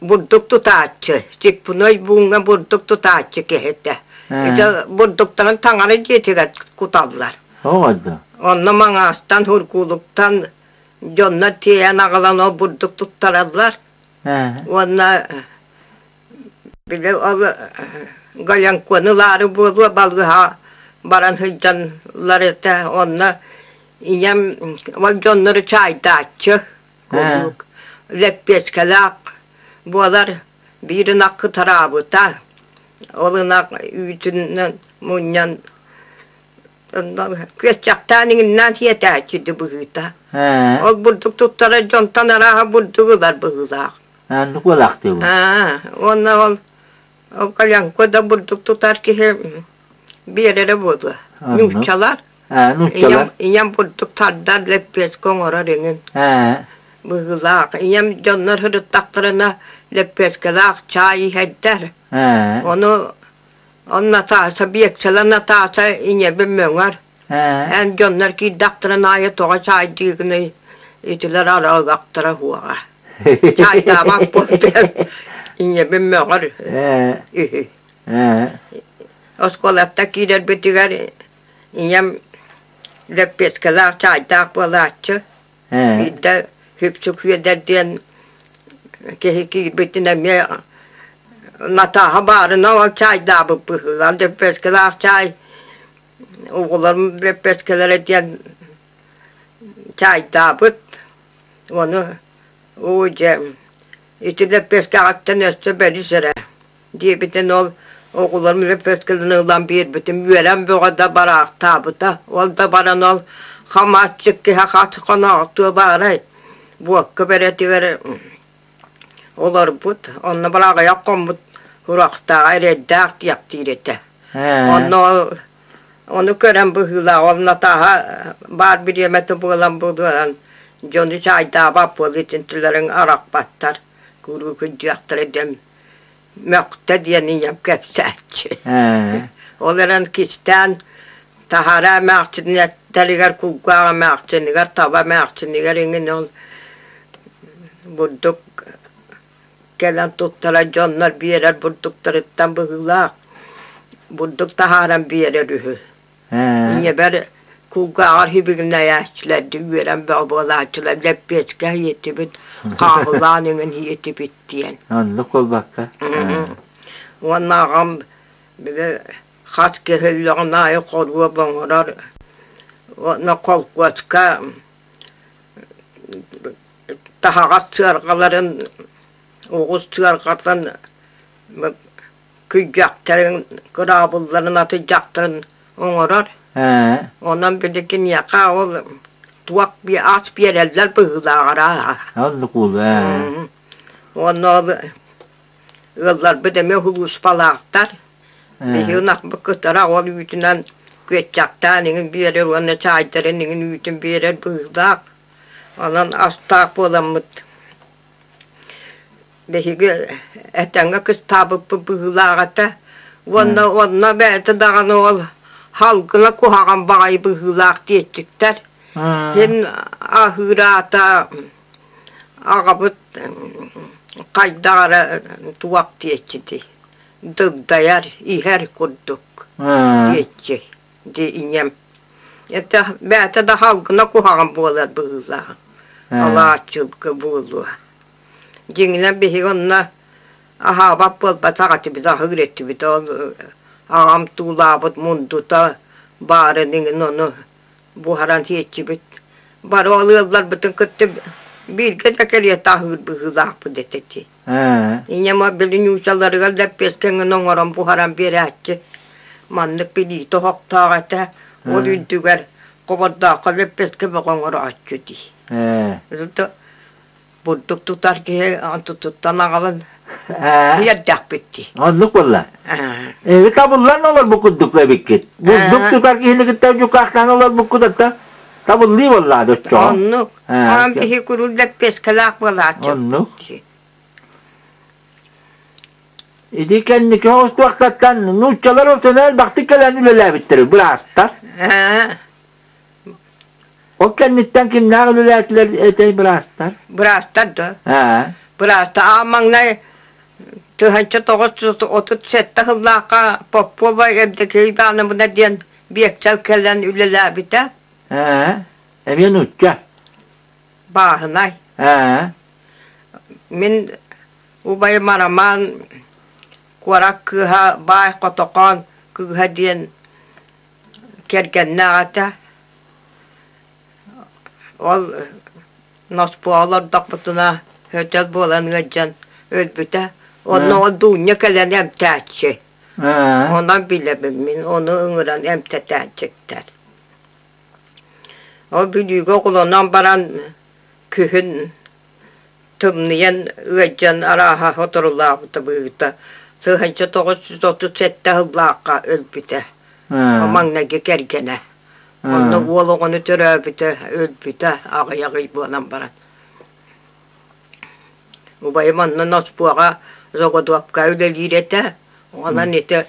бурдук тутааччы, чиппуной бууҥҥа бурдук тутааччы киһи этэ. Ити бурдуктарын таҥара дьиэтигэр куталлар. Онно Маҥаастан, Хургуулуктан дьонно тиэйэн аҕалан ол бурдук туттараллар. Уонна били ол Галянконы ылаары буолуо балыыһа баран сылдьанлар этэ. Онно ийэм ол дьоннору чаайдааччы куруук лэппиэскэлээх буолар биир ынах кытараабыта. Ол ынах үүтүнэн мунньан күөсчэхтээн иҥиннээн сиэтээччи быһыыта. Ол бурдук туттарар дьонтон арааһа бурдук ылар быһыылаах. Оннук буолаахтыыбын. Уонна ол ол Калянко да бурдук тутар киһи биэрэрэ буолуо. Нууччалар. Нууччалар. Ийэм бурдук тардар лэппиэскэ оҥорор иҥин. Быһыылаах. Ийэм дьоннор сырыттахтарына лэппиэскэлээх чаай иһэрдэр. Ону Он Наташа, биэксэлэ Наташа ийэбин мөҥөр. Эн дьоннор киирдэхтэрин аайы тоҕо чаайдыыгыный, итилэр арыгахтара суоҕа. Чаайдаабат буолтуйан ийэбин мөҕөр үһү. Оскуолаттан киирэрбитигэр ийэм лэппиэскэлээх чаайдаах буолааччы. Биирдэ Хүпсүк Сүөдэр диэн киһи киирбитин эмиэ Натааһа баарына ол чаайдаабыт быһыылаах лэппиэскэлээх чаай оҕолорум лэппиэскэлэрэ диэн чаайдаабыт ону оо дьэ ити лэппиэскэҕиттэн өссө бэрис эрэ диэбитин ол оҕолорум лэппиэскэлэрин ылан биэрбитим үөрэн бөҕө да бараахтаабыта ол да баран ол хамааччык киһи хас хоноохтуо баарай буокка бэрэтигэр олорбут онно балаҕайах хоммут сурахтааҕа эрэйдээх диэхтиир этэ онно ол ону көрөн быһыылаах ол Натааһа баар бириэмэтэ буолан буолан дьону чаайдаабат буол итинтилэриҥ арахпаттар куруук илдьиэхтэрэ диэн мөхтө диэн ийэм кэпсээччи. Ол эрэн кистээн таһара эмээхсиннэригэр кулгаах эмээхсинигэр, таба эмээхсинигэр иҥин ол бурдук кэлэн туттара дьоннор биэрэр бурдуктарыттан быһыылаах бурдук таһааран биэрэр үһү. Ийэбэр кулгааҕар хибигинэйээччилэрдии үөрэн бөҕө буолааччылар лэппиэскэ иһиэтибит, хааһылаан иҥин иһиэтибит диэн. Оннук буолбакка. Уонна аҕам били хас киһи өллөҕүн аайы хоруоп оҥорор уонна холкуоска таһаҕас сыарҕаларын оҕус сыарҕатын күрдьэхтэрин, кыраабылларын, атырдьахтарын оҥорор. Онон били киниэхэ ол туох ас биэрэллэр быһыылааҕар Оннук буолуо. Уонна ол ыалларбыт эмиэ сулууспалаахтар. Биһиги ынахпыт кытара ол үүтүнэн күөччэхтээн иҥин биэрэр уонна чаайдарын иҥин үүтүн биэрэр быһыылаах. Онон астаах буоламмыт Биһиги этэҥҥэ кыстаабыппыт быһыылаах этэ уонна онно бэйэтэ даҕаны ол халгына куһаҕан баҕайы быһыылаах диэччиктэр. Син аһыыраата аҕабыт хайдах эрэ туох диэччитий дыгдайар, иһэр курдук диэччи дии ийэм. Это бэйэтэ да халгына куһаҕан буолар быһыылаах алааччылга буолуо. Дьиҥинэн биһиги онно аһаабат буолбатах этибит, аһыыр этибит. Ол аҕам туулаабыт мундута баарын иҥин ону буһаран сиэччибит. Бары ол ыалларбытын кытта бииргэ да кэриэтэ аһыыр быһыылаахпыт этэ ити. Ийэм били ньуучаларыгар лэппиэскэ эҥин оҥорон буһаран биэрээччи. Маннык билиитэ оһохтоох этэ. Ол үрдүгэр хобордооххо лэппиэскэ бөҕө оҥорооччу дии. Бурдук тутар киһи онтутуттан аҕалан Үөрдэхпит дии. Оннук буолла. Эһиги табыллан олорбуккут эбиккит. Бурдук тутар киһини кытта дьукаахтаан олорбуккут атта табыллыы буоллаа доччоҕо. Оннук. Аан биһи куруук лэппиэскэлээх буолааччы. Оннук. Ити кэнники оҕустуохтаттан нууччалар ол сэнэ элбэхтик кэлэн үлэлээбиттэр быраастар. Ол кэнниттэн кимнээх үлэлээтилэр этэй быраастар? Быраастар да. Быраастар аан маҥнай 1937 сыллаахха Попова Евдокия Ивановна диэн биэксэл кэлэн үлэлээбитэ. Эмиэ нуучча. Бааһынай. Мин убайым Арамаан куорат кыыһа Баай Хотокоон кыыһа диэн кэргэннээх этэ. Ол Носпуоҕа олордохпутуна хөтөл буолан ыалдьан өлбүтэ. Онно ол Дуунньа кэлэн эмтээччи. Онон билэбин мин ону ыҥыран эмтэтээччиктэр. Ол Бүлүүгэ оҕолонон баран күһүн тымныйан ыалдьан арааһа соторулаабыта быһыыта 1937 сыллаахха өлбүтэ. Маҥнайгы кэргэнэ. Онно уол оҕону төрөөбүтэ, өлбүтэ аҕыйах ый буолан баран. Убайым онно Носпуоҕа Зогодуопка үлэлиир этэ. Онон ити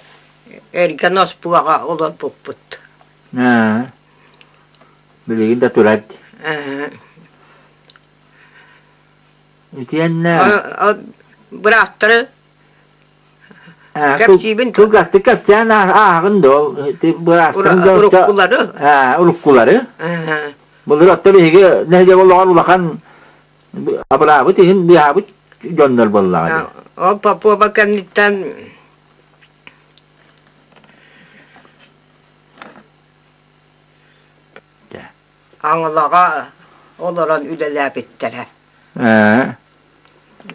эргэ Носпуоҕа олорбуппут. Билигин да турар. Итиэннэ бырааттары кэпсиибин кылгастык кэпсээн ааҕын да ол быраастарын уруккулары уруккулары былыр отто биһиги нэһилиэк олоҕор улахан абыраабыт иһин быыһаабыт дьоннор буоллаҕа ол Попова кэнниттэн Аҥылаҕа олорон үлэлээбиттэрэ.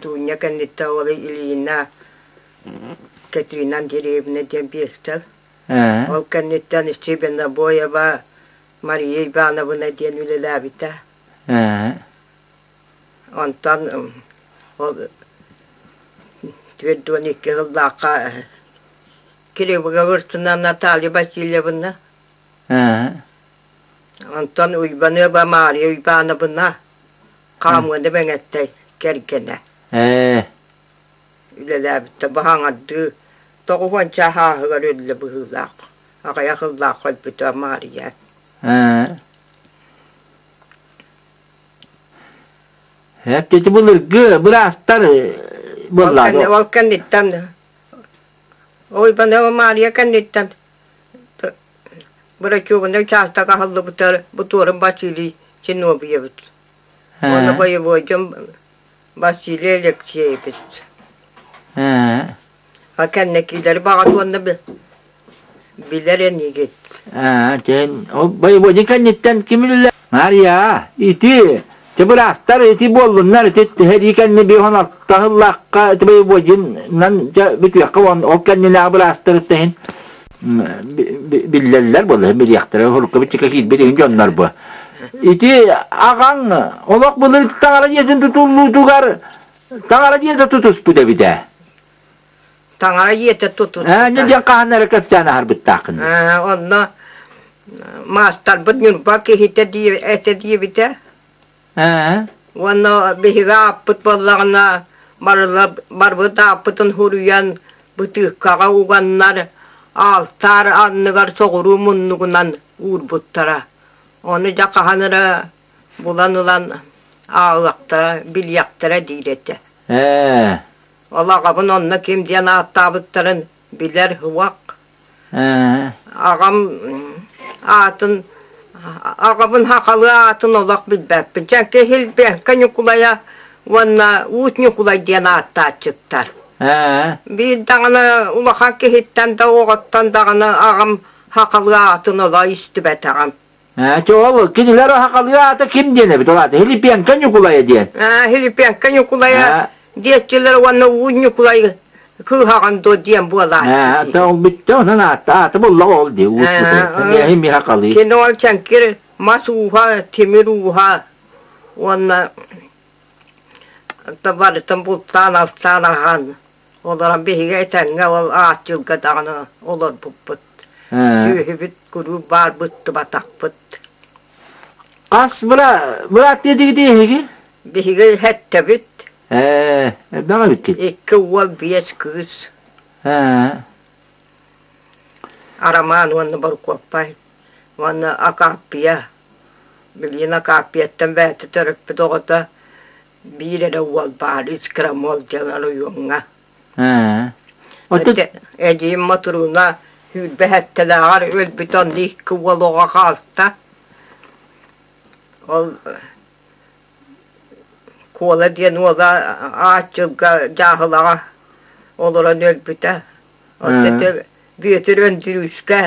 Дуунньа кэнниттэн ол Ильина Катерина Андреевна диэн биэстэл. Ол кэнниттэн Степенобоева Мария Ивановна диэн үлэлээбитэ. Онтон ол 42 сыллаахха Кривогорцина Наталья Васильевна Онтон Уйбаныаба Маарыйа Уйбаанабына хаамыаны Мэҥэттэй кэргэнэ үлэлээбиттэ баһаҥардыы 90 ааһыгар өллө быһыылаах аҕыйах ыллаах өлбүтэ Маарыйа Эптити былыргы быраастар буоллаҕа. Ол кэнниттэн Уйбаныаба Маарыйа кэнниттэн Бырачуогунай учаастак аһыллыбытыгар Бутуорун Василий Зиновьевич уонна боевой дьон Василий Алексеевич. А кэннекилэри баҕас уонна билэр энигит. Боевой кэнниттэн ким үлэ? Мария, ити быраастар ити буоллуннар ити сэрии кэннэ биһон аттаһыллаахха ити боевойдиннан бүтүөххэ ол кэннинээҕи быраастар иһин биллэллэр буолла билиэхтэрэ урукку бичикэ киирбит иһин дьоннор бу ити аҕаҥ олох былыр таҥара дьиэтин тутуллуутугар таҥара дьиэтэ тутуспут эбитэ таҥара дьиэтэ тутуспута не диэн хаһан эрэ кэпсээн аһарбыттааххын онно маастарбыт Ньурба киһитэ этэ диэбитэ Уонна биһиги ааппыт буоллаҕына барбыт ааппытын суруйан бытыыккаҕа уганнар аалтаар анныгар соҕуруу муннугунан уурбуттара. Ону дьэ хаһан эрэ булан ылан ааҕыахтара, билиэхтэрэ диир этэ. Ол аҕабын онно ким диэн ааттаабыттарын билэр уох. Аҕам аатын аҕабын сахалыы аатын олох билбэппин. Чэҥкэ Иһилбэҥкэ Ньукулайа уонна Уут Ньукулай диэн ааттааччыттар. Биир даҕаны улахан киһиттэн да оҕоттон даҕаны аҕам сахалыы аатын олох истибэтэҕим. Чэ ол кинилэр сахалыы аата ким диэн эбит ол аата Хилипенко Ньукулайа диэн. Хилипенко Ньукулайа диэччилэр уонна Уу Ньукулай кыыһаҕын дуо диэн буолааччы. Ол бүттэ онон аата аата буллаҕа ол дии уус Ньукулай. Миэхэ халыы. Кини ол чэҥкир мас ууһа, тимир ууһа уонна барытын бултаан алтаан аһаан. Олорон биһиги этэҥҥэ ол аат дьылга даҕаны олорбуппут. Сүөһүбүт куруук баар быттыбатахпыт. Хас быраат диэтигит эһиги? Биһиги эттэбит. Ээ, элбэх эбиккит. Икки уол, биэс кыыс. Ээ. Арамаан уонна Борукуоппай уонна Акааппыйа. Билигин Акааппыйаттан бэйэтэ төрөппүт оҕото биир эрэ уол баар, Искромол диэн оройуоҥҥа. Ээ. Оттон Эдьиийим Мотурууна сүүрбэ сэттэлээҕэр өлбүтэ онно икки уол оҕо хаалта. Ол Куола диэн уола ааччылга дьааһылаҕа олорон өлбүтэ. Оттон Бүөтүр Өндүрүүскэ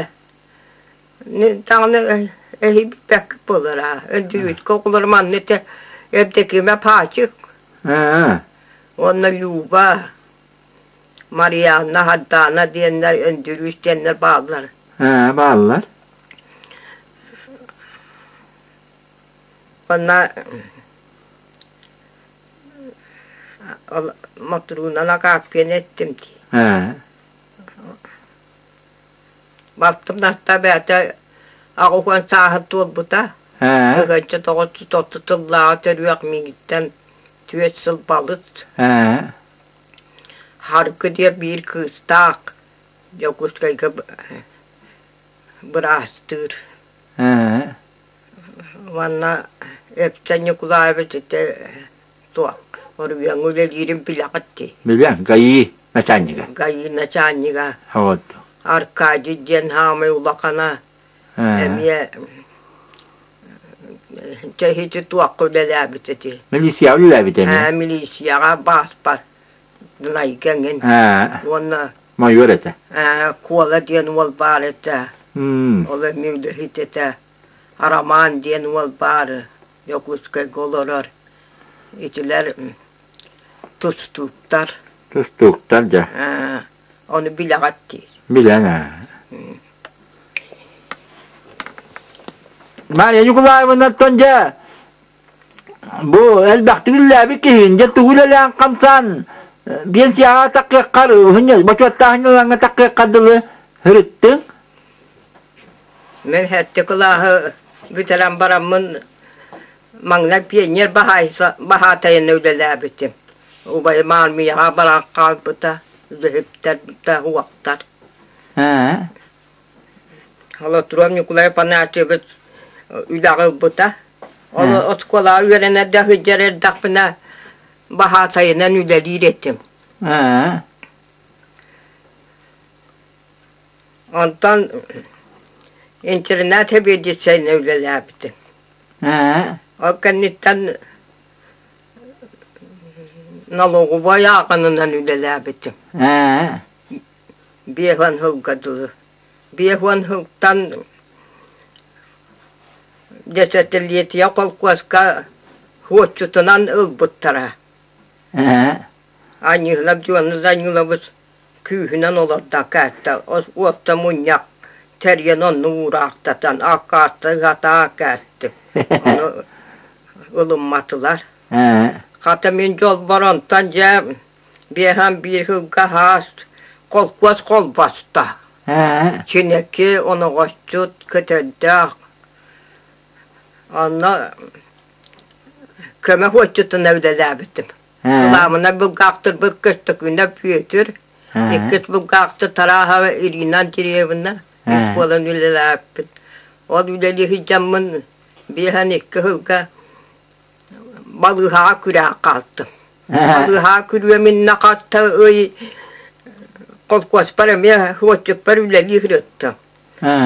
даҕаны эһийбэккэ буолара. Өндүрүүскэ оҕолоро манна этэ Евдокима Паачык уонна Люба, Марианна, Хардаана диэннэр Өндүрүүс диэннэр бааллар. Бааллар. Уонна ол Мотуруунан Агааппыйаны эттим дии. Балтым Настаа бэйэтэ 80 сааһын туолбута. Ыһыанча 930 сыллааҕы төрүөх миигиттэн 4 сыл балыс. Харгы диэн биир кыыстаах Дьокуускайга быраастыыр. Уонна Эпсен Ньукулаевич ити туох Оруйуоҥҥа үлэлиирин билэҕит дии. Билэн, ГАИ начальнига. ГАИ начальнига. Вот. Аркадий диэн хаамай улахана эмиэ чэһити туохха үлэлээбит эти. Милицияҕа үлэлээбит эмиэ. Милицияҕа бааспар Дунайга эҥин. Уонна майор этэ. Куола диэн уол баар этэ. Ол эмиэ үлэһит этэ. Арамаан диэн уол баар Дьокуускайга олорор. Итилэр тустууктар. Тустууктар дьэ. Ону билэҕит дии. Билэн ээ. Мария Николаевнаттан дьэ бу элбэхтик үлэлээбит киһигин дьэ тугу үлэлээн хамсаан биэнсийэҕэ таххыаххар бочуоттааһын ылаҥҥа таххыаххар дылы сырыттыҥ Мин сэттэ кылааһы бүтэрэн бараммын маҥнай пионер баһаатайынан үлэлээбитим. Убайым аармыйаҕа баран хаалбыта, үлэһиттэр да уохтар. Холотуруом Ньукулай Афанасьевич үлэҕэ ылбыта. Ол оскуолаҕа үөрэнэ да сылдьар эрдэхпинэ баһаатайынан үлэлиир этим. Онтон интернат сэбиэдиссэйинэн үлэлээбитим. Ол кэнниттэн налоговай ааҕынынан үлэлээбитим. 50 сылга дылы. 50 сылтан десятилетие холкуоска суотчутунан ылбыттара. Аньыылап Дьуона Данилович күүһүнэн олордо кээттэ уопса мунньах тэрийэн онно уураахтатан аккаастыы кээттим ону ылымматылар хата мин дьолбор онтон дьэ биэһэн биир сылга хаас холкуос холбоста Чинэки оноҕосчут көтөрдөөх онно көмө хуоччутуна үлэлээбитим Кылаамына булгаахтырбыт Көстөкүүнэп Бүөтүр, иккис булгаахтыр Тарааһаба Ирина Андреевна үс буолан үлэлээбиппит. Ол үлэлии сылдьаммын 52 сылга балыыһаҕа күрээн хаалтым. Балыыһаҕа күрүөм иннэ хатта ый холкуоспар эмиэ суотчуппар үлэлии сырыттым.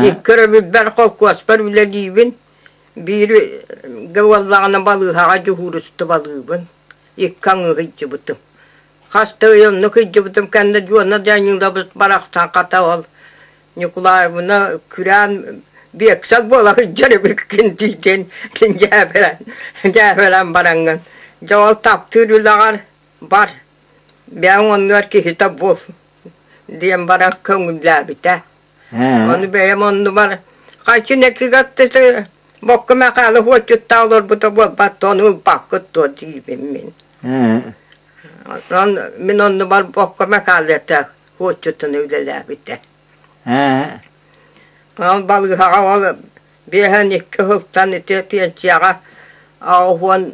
Икки өрөбүлбэр холкуоспар үлэлиибин. Бииргэ буоллаҕына балыыһаҕа дьуһуурустубалыыбын, икки аҥыы сылдьыбытым. Хас да ый оннук сылдьыбытым кэннэ Дьуона Данилович барахсан хата ол Ньукулаевна күрээн биэксэл буола сылдьар эбиккин диэн дьээбэрэн дьээбэрэн бараҥҥын дьэ ол таптыыр үлэҕэр бар бэйэҥ оннугар киһитэ бул диэн баран көҥүллээбитэ Ону бэйэм оннубар хаччынакыгаттысы бокка Мэхээлэ хуоччуттаах олорбута буолбат ону ылбаккыт дуо диибин мин. Онон мин оннубар бокко Мэхээлэтэ куоччутун үлэлээбитэ. Ол балыыһаҕа ол 52 сылтан ити пенсияҕа 80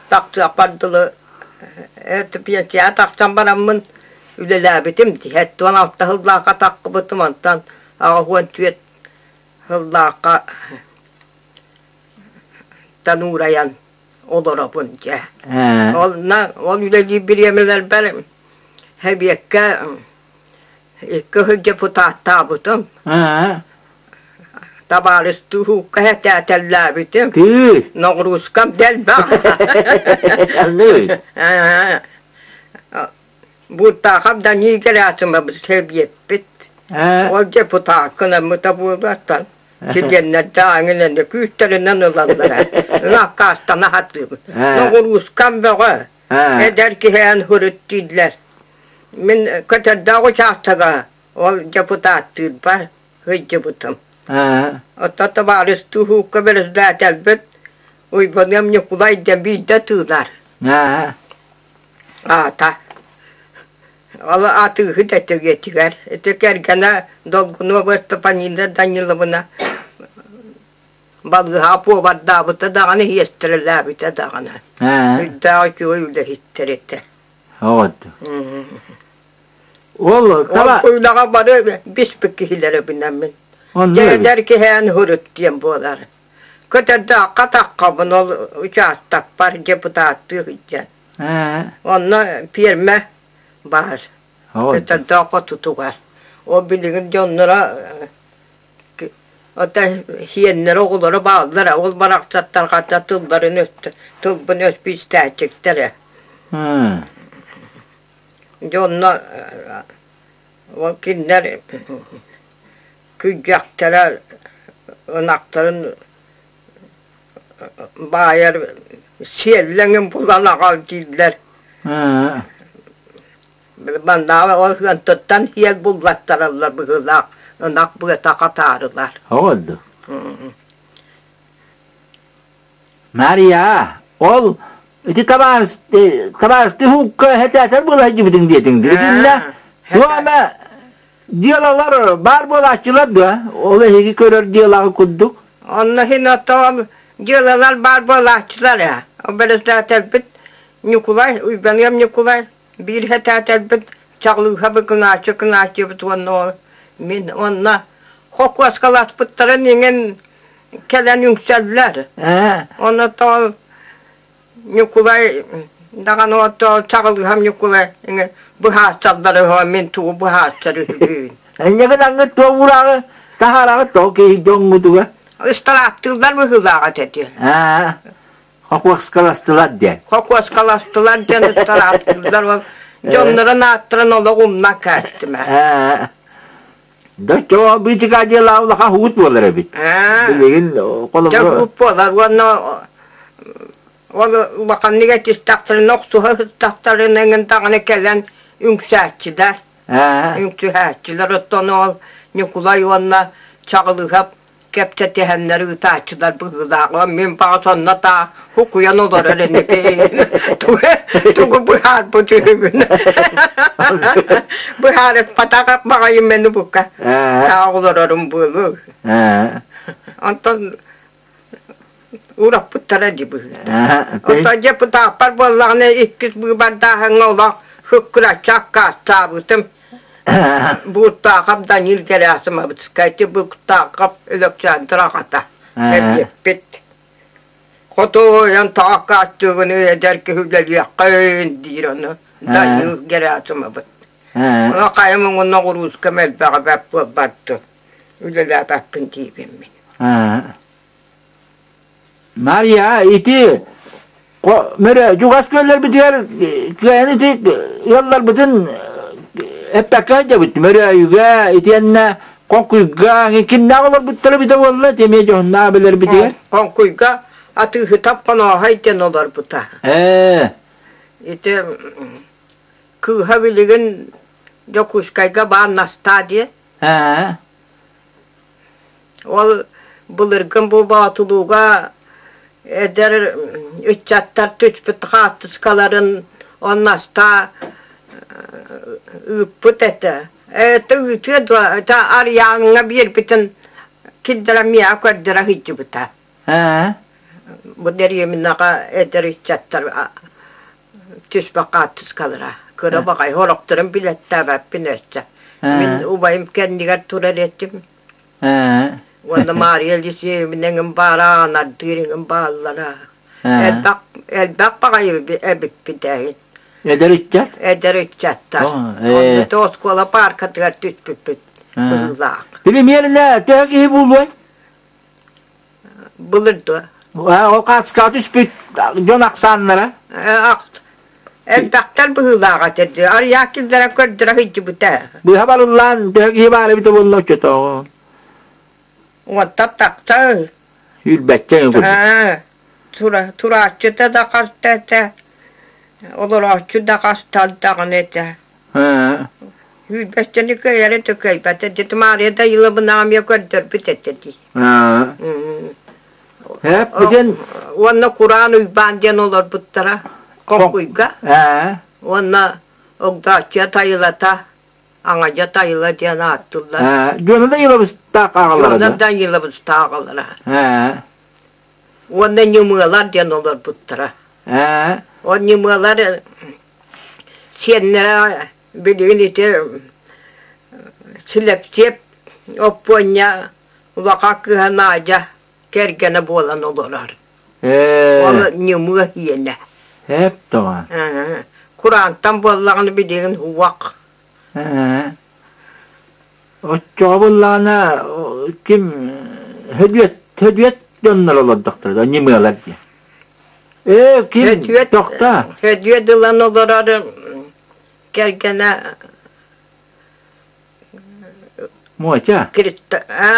тахсыахпар дылы пенсияҕа тахсан бараммын үлэлээбитим. 76 сыллаахха тахсыбытым, онтон 84 сыллаахха тануурайан олоробун дьэ. Ол ол үлэлиир бириэмэлэрбэр Сэбиэккэ икки сыл депутаттаабытым. Табаарыстыы уһукка сэтээтэллээбитим. Ноҕуруускам дэлбэх. Бууртаахап Данил Герасимович сэбиэппит. Ол депутаккынаммыта буолуоттан Чилиэннэрдээҕиҥинэн күүстэринэн ылаллара. Аккаастана сатыыбын. Ноҕуруускам бөҕө. Эдэр киһи һурут дииллэр. Мин Көтөрдөөх учаастага ол депутаттыырбар сылдьыбытым. Оттон табаарыс туһуукка бэрэссэдээтэлбит Уйбаныам Ньукулай диэн биирдэ тыынар. Аата Ол атыыһыт этэ үйэтигэр. Ити кэргэнэ Долгунова Степанина Даниловна балыыһаҕа пуобардаабыта даҕаны, иэстэрэлээбитэ даҕаны. Үрдээх үчүгэй үлэһиттэр этэ. Ол үлэҕэ бары биспит киһилэрэбинэн мин. Дьэ эдэр киһээн һурут диэн буолар. Көтөрдөөххө таххабын ол учаастакпар депутаттыы сылдьан. Онно пиэрмэ баар. Көтөрдөөх хотутугар. Ол билигин дьонноро ото сиэннэрэ оҕолоро бааллара. Ол барахсаттар хата тылларын тылбын өспүстээччиктэрэ. Дьэ онно ол кинилэр күрдьэхтэрэ ынахтарын баайар сиэллэҥин булан аҕал дииллэр. Маннааҕы ол ыантыттан сиэл буллаттараллар быһыылаах ынах быата хатаарылар. Оҕолду. Мария, ол ити табаарыс табаарысты хуукка хэтээтэр буола сылдьыбытыҥ диэтиҥ дии. Туох эмэ Дьыалалар баар буолааччылар дуо? Ол эһиги көрөр дьыалаҕы курдук. Онно иһин оттон дьыалалар баар буолааччылар ээ. Бэрэссэдээтэлбит Ньукулай, Уйбаныам Ньукулай, биир сэтээтэлбит Чаҕылыыһа Быкынааччы Кынааччыбыт уонна ол мин уонна хокуоскаласпыттарын иҥин кэлэн үҥсэллэр. Онно тоҕо Ньукулай даҕаны оттоо чаҕылыһам Ньукулай быһааччаллары мин тугу быһааччар үһүбүн. Энньэгин аҥҥыт туох уураҕы таһаараҕыт тоҕо киһи дьоҥҥутуга? Ыстарааптыыллар быһыылааҕа этэ. Аа, хокуоскаластылар диэн. Хокуоскаластылар диэн ыстарааптыыллар ол дьоннорун ааттарын олох умнан кээстим ээ. Да быычыка дьыала улахан хуут буолар эбит. Билигин холобура хуут буолар уонна ол улаханнык этистэхтэринэ охсуһа сыттахтарына эҥин даҕаны кэлэн үҥсээччилэр. Үҥсүһээччилэр оттон ол Ньукулай уонна Чаҕылыһап кэпсэтиһэннэр ыытааччылар быһыылаах. Мин баҕас онно таа хукуйан олорор инникин тугу быһаарбыт үһүбүн. Быһаарыспатах баҕайым мени бука таах олорорум буолуо. Онтон ураппыттара дии быһыыта. Оттон депутаппар буоллаҕына иккис быыбардааһыҥҥа олох хыккыраччы аккаастаабытым. Бууртаахап Данил Герасимовичка ити Бууртаахап Өлөксөөндүр аҕата эбиэппит. Хотуойан тааккааттыгын эдэр киһи үлэлиэххин диир ону Данил Герасимович. Ону хайа муҥун ноҕуруускам элбэҕэ бэрт буолбатты үлэлээбэппин диибин мин. Мария, ити мөрө чугас күөллэрбитигэр кыайан ити ыалларбытын эппэккэ сылдьабыт мөрөөйүгэ итиэннэ хоҥкуйга кимнээх олорбуттара эбитэ буолла ити эмиэ дьоһуннаах билэрбитигэр Хоҥкуйга атыыһытап Хонооһой диэн олорбута. Ити кыыһа билигин Дьокуускайга баар Настаа диэн. Ол былыргын бу Боотулууга Эдэр ыччаттар түспүт хаартыскаларын оннастаа ыыппыт этэ. Это ыытыа дуо, это Арыйааҥҥа биэрбитин киллэрэ миэхэ көрдөрө сылдьыбыта. Бу дэриэбинэҕэ эдэр ыччаттар түспэх хаартыскалара. Кыра баҕайы сорохторун билэттээбэппин өссө. Мин убайым кэннигэр турар этим. Уонна Маарыйа Елисеевна эҥин баара, Анардыыр эҥин бааллара. Элбэх, элбэх баҕайы эбиппит эһин. Эдэр ыччат? Эдэр ыччаттар. Онно оскуола пааркатыгар түспүппүт быһыылаах. Примерно төһө киһи буолуой? Былыр дуо? Ол хаацкаҕа түспүт дьон ахсааннара? Элбэхтэр быһыылаах этэ. Арыйаах киллэрэн көрдөрө сылдьыбыта. Быһа барыллаан төһө киһи баар эбитэ буолла оччотооҕу? Уонтан тахса. Үүрбэччэ Турааччыта да хаста этэ, олорооччу да хаста даҕаны этэ. Үүрбэччэни кыайара да кыайбата. Дьэ Маарыйа Дайыылабынаҕа эмиэ көрдөрбүт этэ дии. Эп, Уонна Кураан Уйбаан диэн олорбуттара Хоҥкуйга. Уонна Огдооччуйа Тайылата, Аҥадьа Тайыла диэн ааттыыллар. Дьуона Дайыылабыстаах аҕалара Дьуона Дайыылабыстаах аҕалара. Уонна Ньымыалар диэн олорбуттара. Ол Ньымыалар сиэннэрэ билигин ити Силэпсиэп Оппуонньа улахан кыыһа Надя кэргэнэ буолан олорор. Ол ньымыа иэнэ. Эп тоҕо. Кураантан буоллаҕына билигин уох. Оччоҕо буоллаҕына ким Хөдүөт Хөдүөт дьоннор олордохторо ньымыалар диэн. Ээ ким Хөдүөт тохтоо. Хөдүөт ылан олорор кэргэнэ Муоча.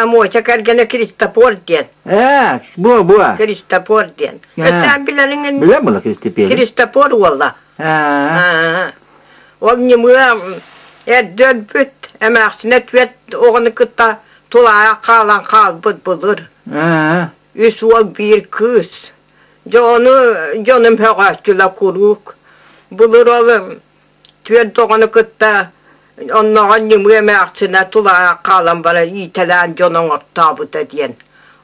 Муоча кэргэнэ Кристофор диэн. Ээ, буо буо. Кристофор диэн. Өссө билэриҥ Билэн була Кристопер. Кристофор уола. Ол ньымыа эрдэ өлбүт, эмээхсинэ түөрт оҕону кытта тулаайах хаалан хаалбыт былыр. Үс уол, биир кыыс. Дьэ ону дьонум һөҕөөччүлэр куруук. Былыр ол Түөрт оҕону кытта оннооҕор ньымыы эмээхсинэ тулаайах хаалан баран иитэлээн дьон оҥортообута диэн.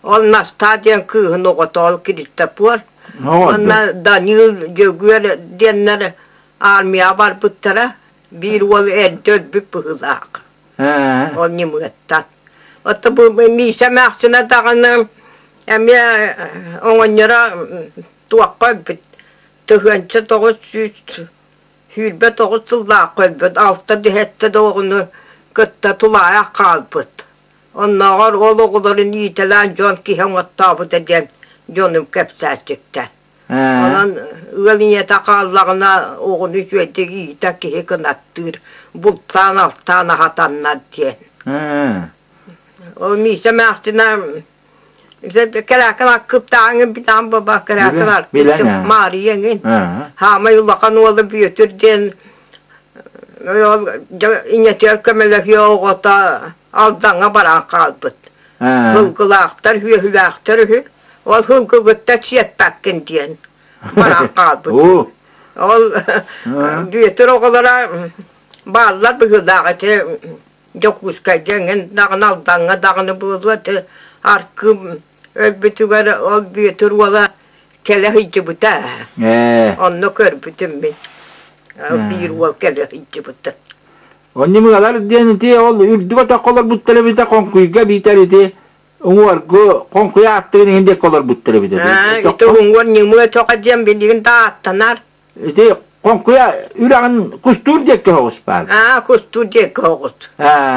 Ол Настаа диэн кыыһын оҕото ол Киристопуор уонна Данил Дьөгүөр диэннэр армияҕа барбыттара. Биир уол эрдэ өлбүт быһыылаах. Ол ньымыаттан. Оттон бу Миисэ эмээхсинэ даҕаны эмиэ оҕонньоро туохха өлбүт 1900 29 сыллаахха өлбүт, алта дэһэттэ да оҕону кытта тулаайах хаалбыт. Оннооҕор ол оҕолорун иитэлээн дьон киһи оҥоттообута диэн дьонум кэпсээччиктэр. Онон ыал ийэтэ хааллаҕына оҕону үчүгэйдик иитэ киһи кынаттыыр, бултаан-алтаан аһатаннар диэн. Ол Миисэ эмээхсинэ Кэрээкин аккыптааҥын битаан баба кэрээкин аркыптым Маарыйа эҥин хаамай улахан уола Бүөтүр диэн ол инэтигэр көмөлөһүө оҕото Алдаҥҥа баран хаалбыт. Сылгылаахтар, үөһүлээхтэр үһү. Ол сылгыгытта сиэппэккин диэн баран хаалбыт. Ол Бүөтүр оҕолоро бааллар быһыылаах ити Дьокуускайга эҥин даҕаны Алдаҥҥа даҕаны буолуо этэ Аркыым өлбүтүгэр ол Бүөтүр уола кэлэ сылдьыбыта онно көрбүтүм мин биир уол кэлэ сылдьыбыта Онньумугалар диэн ити ол үрдүк отоххо олорбуттар эбитэ хоҥкуйга биитэр ити уҥуоргу хоҥкуйа ааттыгын иһин диэки олорбуттар эбитэ ити уҥуор ньымыа өтөҕө диэн билигин да ааттанар Ити Хоҥкуйа үрэҕин Кустуур диэки оҕус баар. Аа, Кустуур диэки оҕус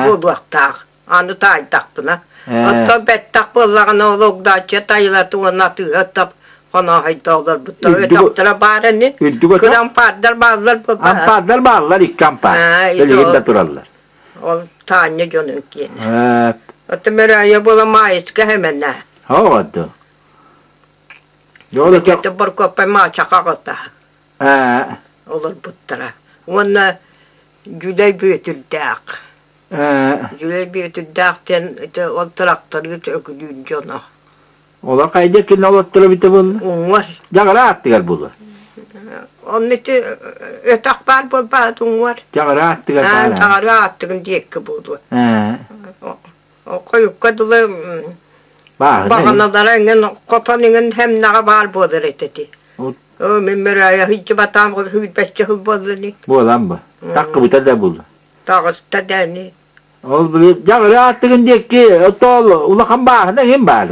буолуохтаах. Аны таайдахпына. Оттон бэттэх буоллаҕына ол Огдооччуйа Тайылаты уонна атыыһа тап хонооһойдо олорбуттар. Өтөхтөрө баар ини. Кыра ампаардар бааллар буолбаат. Ампаардар бааллар, икки ампаар. Билигин да тураллар. Ол Таанньа дьонун киэнэ. Оттон Мөрөөйө буола Маайыска хэмэнэ. Оҕодду. Дьэ Боркуоппай Маачаха аҕата олорбуттара. Уонна Дьүлэй Бүөтүрдээх. Дьүлэй Бүөтүрдээх диэн ити ол тырахтарыыт Өкүлүүн дьоно. Олор хайда кине олотторо бите буолла? Уҥуор. Дьаҕара аттыгар буолуо. Онно ити өтөх баар буолбаат уҥуор. Дьаҕара аттыгар баар. Дьаҕара аттыгын диэкки буолуо. Хойукка дылы баҕаналара иҥин хотон иҥин хэмнэҕэ баар буолар этэ ити. Мин мөрөөйө сылдьыбатаам сүүрбэччэ сыл буолла ини. Буолан бу. Таккыбыта да буолла. Таҕыста да ини. Ол били дьаҕара аттыгын диэки отоол улахан бааһына иһин баар.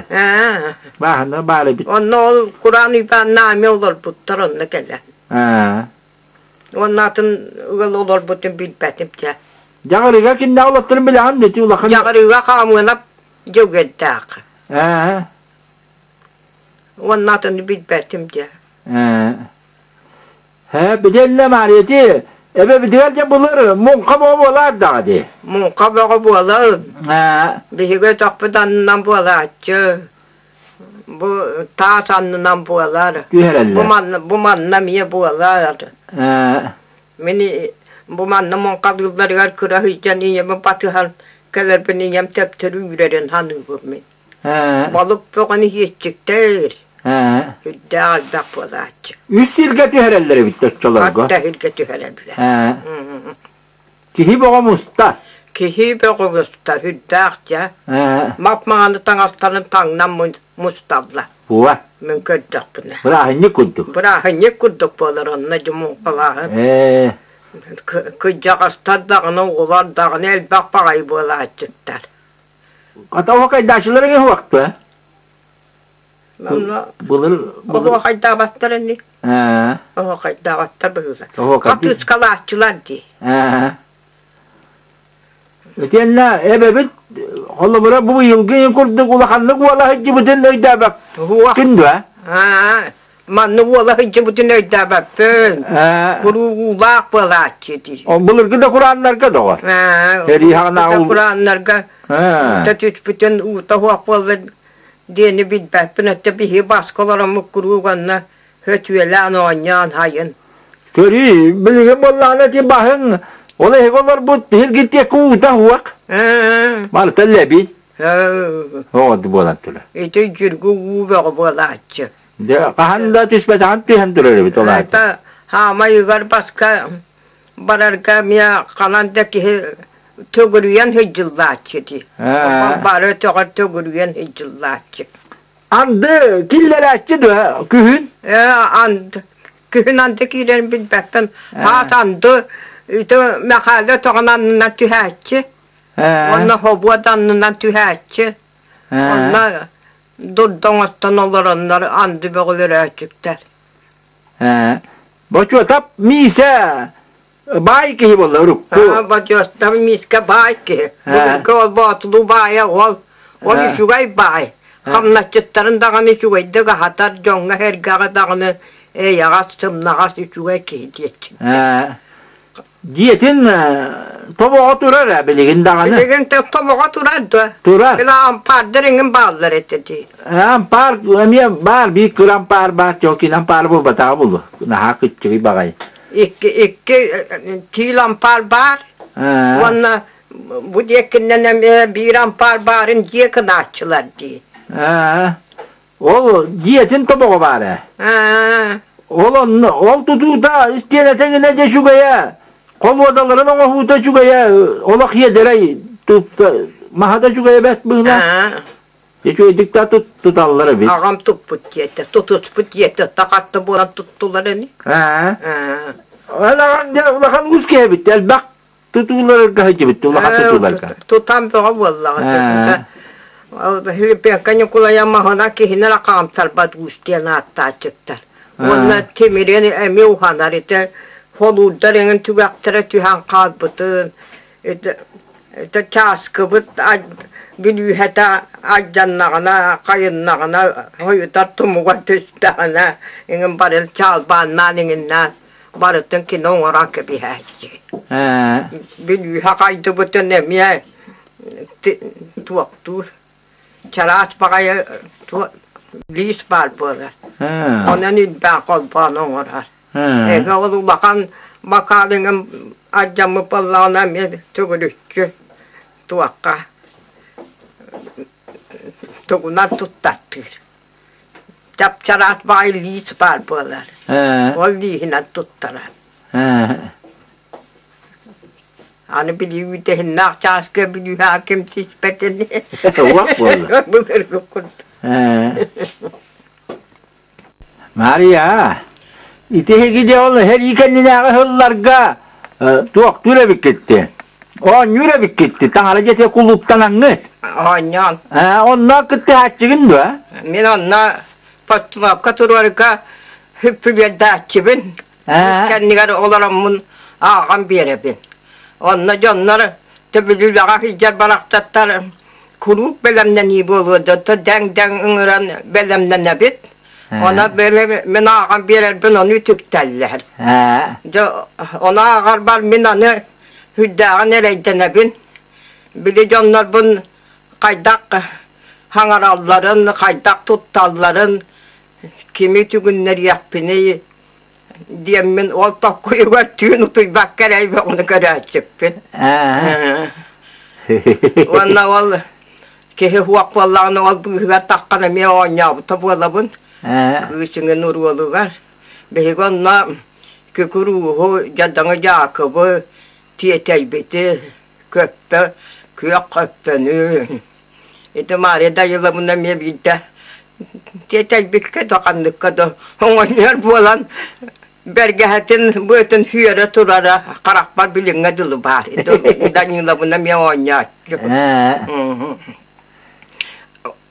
Бааһына баар эбит. Онно ол Кураан Уйбаанна ами олорбуттар онно кэлэн. Уонна атын ыал олорбутун билбэтим дьэ. Дьаҕарыга кимнээх олотторун билэҕин дии улахан. Дьаҕарыга хаамыанап дьөгүөрдээх. Уонна атыны билбэтим дьэ. Ээ, билэллэ Мария эбэ битигэр дьэ былыр муҥха бөҕө буолаар даҕа дии. Муҥха бөҕө буолар. Биһиги өтөхпүт аннынан буолааччы. Бу таас аннынан буолар. Түһэрэллэр. Бу манна, бу манна эмиэ буолар. Мин бу манна муҥхалыылларыгар кыра сылдьан ийэбин батыһан кэлэрбин ийэм төптөрү үүрэрин саныыбын мин. Балык бөҕөнү иһиэччиктэр. Үрдээх элбэх буолааччы. Үс сиргэ түһэрэллэр эбит оччолорго. Хатта сиргэ түһэрэллэр. Киһи бөҕө муста. Киһи бөҕө муста, үрдээх дьэ. Мап-маҥаны таҥастарын таҥнан мусталлар. Буа. Мин көрдөхпүнэ. Бырааһынньык курдук. Бырааһынньык курдук буолар онно дьэ муҥхалааһын. Кырдьаҕастар даҕаны, оҕолор даҕаны элбэх баҕайы буолааччыттар. Хата оһуокайдааччылар эмиэ уһуохта. Былыр Оһуохайдаабаттар ини. Оһуохайдаабаттар быһыыта. Хатыыскалааччылар дии. Итиэннэ эбэбит холобура бу быйылгы курдук улаханнык уола сылдьыбытын өйдөөбөккүн дуо? Маннык уола сылдьыбытын өйдөөбөппүн. Куруугуулаах буолааччы дии. Былыргы да курааннарга доҕор. Эриһаҕынааҕы курааннарга уута түспүтүн уута суох буолла диэни билбэппин. Өттө биһи баска олороммут куруук онно хөтүөлээн оонньоон хайын. Көрүүй, билигин буоллаҕына ити баһыҥ ол эһиги олорбут иһиргиттиэккэ уута суох. Барыта лэбит. Оҕо буолан турар. Ити дьүргү уу бөҕө буолааччы. Дьэ, хаһан да түспэтэҕин түһэн турар эбит ол аата. Это хаамай ыгар баска барарга эмиэ ханан да киһи төгүрүйэн сылдьыллааччы дии. Бары өтөҕөр төгүрүйэн сылдьыллааччы. Анды киллэрээччи дуо күһүн? Ээ, анды күһүн анды киирэн билбэппин. Хаас анды ити Мэхээлэ өтөҕүн аннынан түһээччи. Уонна хобуот аннынан түһээччи. Онно дурда оҥостон олороннор анды бөҕөлөрөөччүктэр. Бочуотап Миисэ баай киһи буолла урукку. Бочуотап Миискэ баай киһи. Былыргы ол боотулуу баайа ол ол үчүгэй баай. Хамначчыттарын даҕаны үчүгэйдик аһатар, дьоҥҥо-сэргэҕэ даҕаны эйэҕэс, сымнаҕас үчүгэй киһи диэччи. Дьиэтин тобоҕо турар ээ билигин даҕаны. Билигин тобоҕо турар дуо? Турар. Били ампаардар эҥин бааллар этэ дии. Ампаар эмиэ баар, биир кыра ампаар баар, чокин ампаар буолбатаҕа буолуо. Наһаа кыччыгый баҕайы. Икки, икки тиил ампаар баар. Уонна бу диэкиннэн эмиэ биир ампаар баарын дьиэ кынааччылар дии. Ол дьиэтин тобоҕо баар ээ. Ол онно, ол тутуута истиэнэтэ эҥинэ дьэ үчүгэйэ, холуодаларын оҥоһуута үчүгэйэ, олох иэдэрэй тупта, маһа да үчүгэйэ бэрт быһыылаах. Үчүгэйдик да туталлар эбит. Аҕам туппут диэтэ, тутуспут диэтэ, такатта буолан туттулар ини. Ол аҕаҥ дьэ улахан уус киһи эбит, элбэх Тутууларга сылдьыбыт, улахан тутууларга. Тутан бөҕө буоллаҕа. Филиппенко Ньукулайа маһына киһини эрэ хаамтарбат уус диэн ааттааччыттар. Уонна тимирин эмиэ уһанар ити холуурдар эҥин түгэхтэрэ түһэн хаалбытын ити ити чааскыбыт бүлүүһэтэ алдьаннаҕына хайыннаҕына хойутар тумуга түстэҕинэ эҥин барыл чаалбааннаан эҥиннээн барытын кино оҥорон кэбиһээччи. Бүлүүһэ хайдыбытын эмиэ туохтуур чараас баҕайы лиис баар буолар. Онон илбээн холбоон оҥорор. Эгэ ол улахан бакаалыҥым алдьаммыт буоллаҕына эмиэ төгүрүччү туохха тугунан туттаттыыр. Чап-чараас баҕайы лиис баар буолар. Ол лииһинэн туттарар. Аны били үүтэһиннээх чааска бүлүүһэ ким түспэтин Уох буолла. былыргы курдук. Мария, ити эһиги ол сэрии кэннинээҕи сылларга туохтуур эбиккитти? Оонньуур эбиккитти, таҥара дьиэтэ кулууптанаҥҥыт. Оонньоон. Онно кыттыһааччыгын дуо? Мин онно постановка туруорга хүппүлүөрдээччибин. Кэннигэр олороммун ааҕан биэрэбин. Онно дьоннор төбүлүүлэҕэ сылдьар барахсаттар куруук бэлэмнэнии буолуо да дэҥ-дэҥ ыҥыран бэлэмнэнэбит. Она мин ааҕан биэрэрбин ону үтүктэллэр. Дьэ ону ааҕарбар мин аны сүрдээҕин эрэйдэнэбин. Били дьоннорбун хайдах хаҥаралларын, хайдах тутталларын, кими үтүгүннэриэхпиний диэммин ол токкуйугар түүн утуйбакка эрэй бөҕөнү көрөөччүппүн. Уонна ол киһи уох буоллаҕына ол быыһыгар таххан эмиэ оонньообута буолабын. Кыыс иҥин уруолугар. Биһиги онно Күкүр Ууһу, Дьадаҥы Дьаакыбы тиэтэйбити, көппө, күөх көппөнү Ити Маарыйа Дайылабына эмиэ биирдэ тиэтэйбиккэ да ханныкка да оҥонньор буолан бэргэһэтин быатын сүөрэ турара харахпар билиҥҥэ дылы баар. Даниловна эмиэ оонньооччу.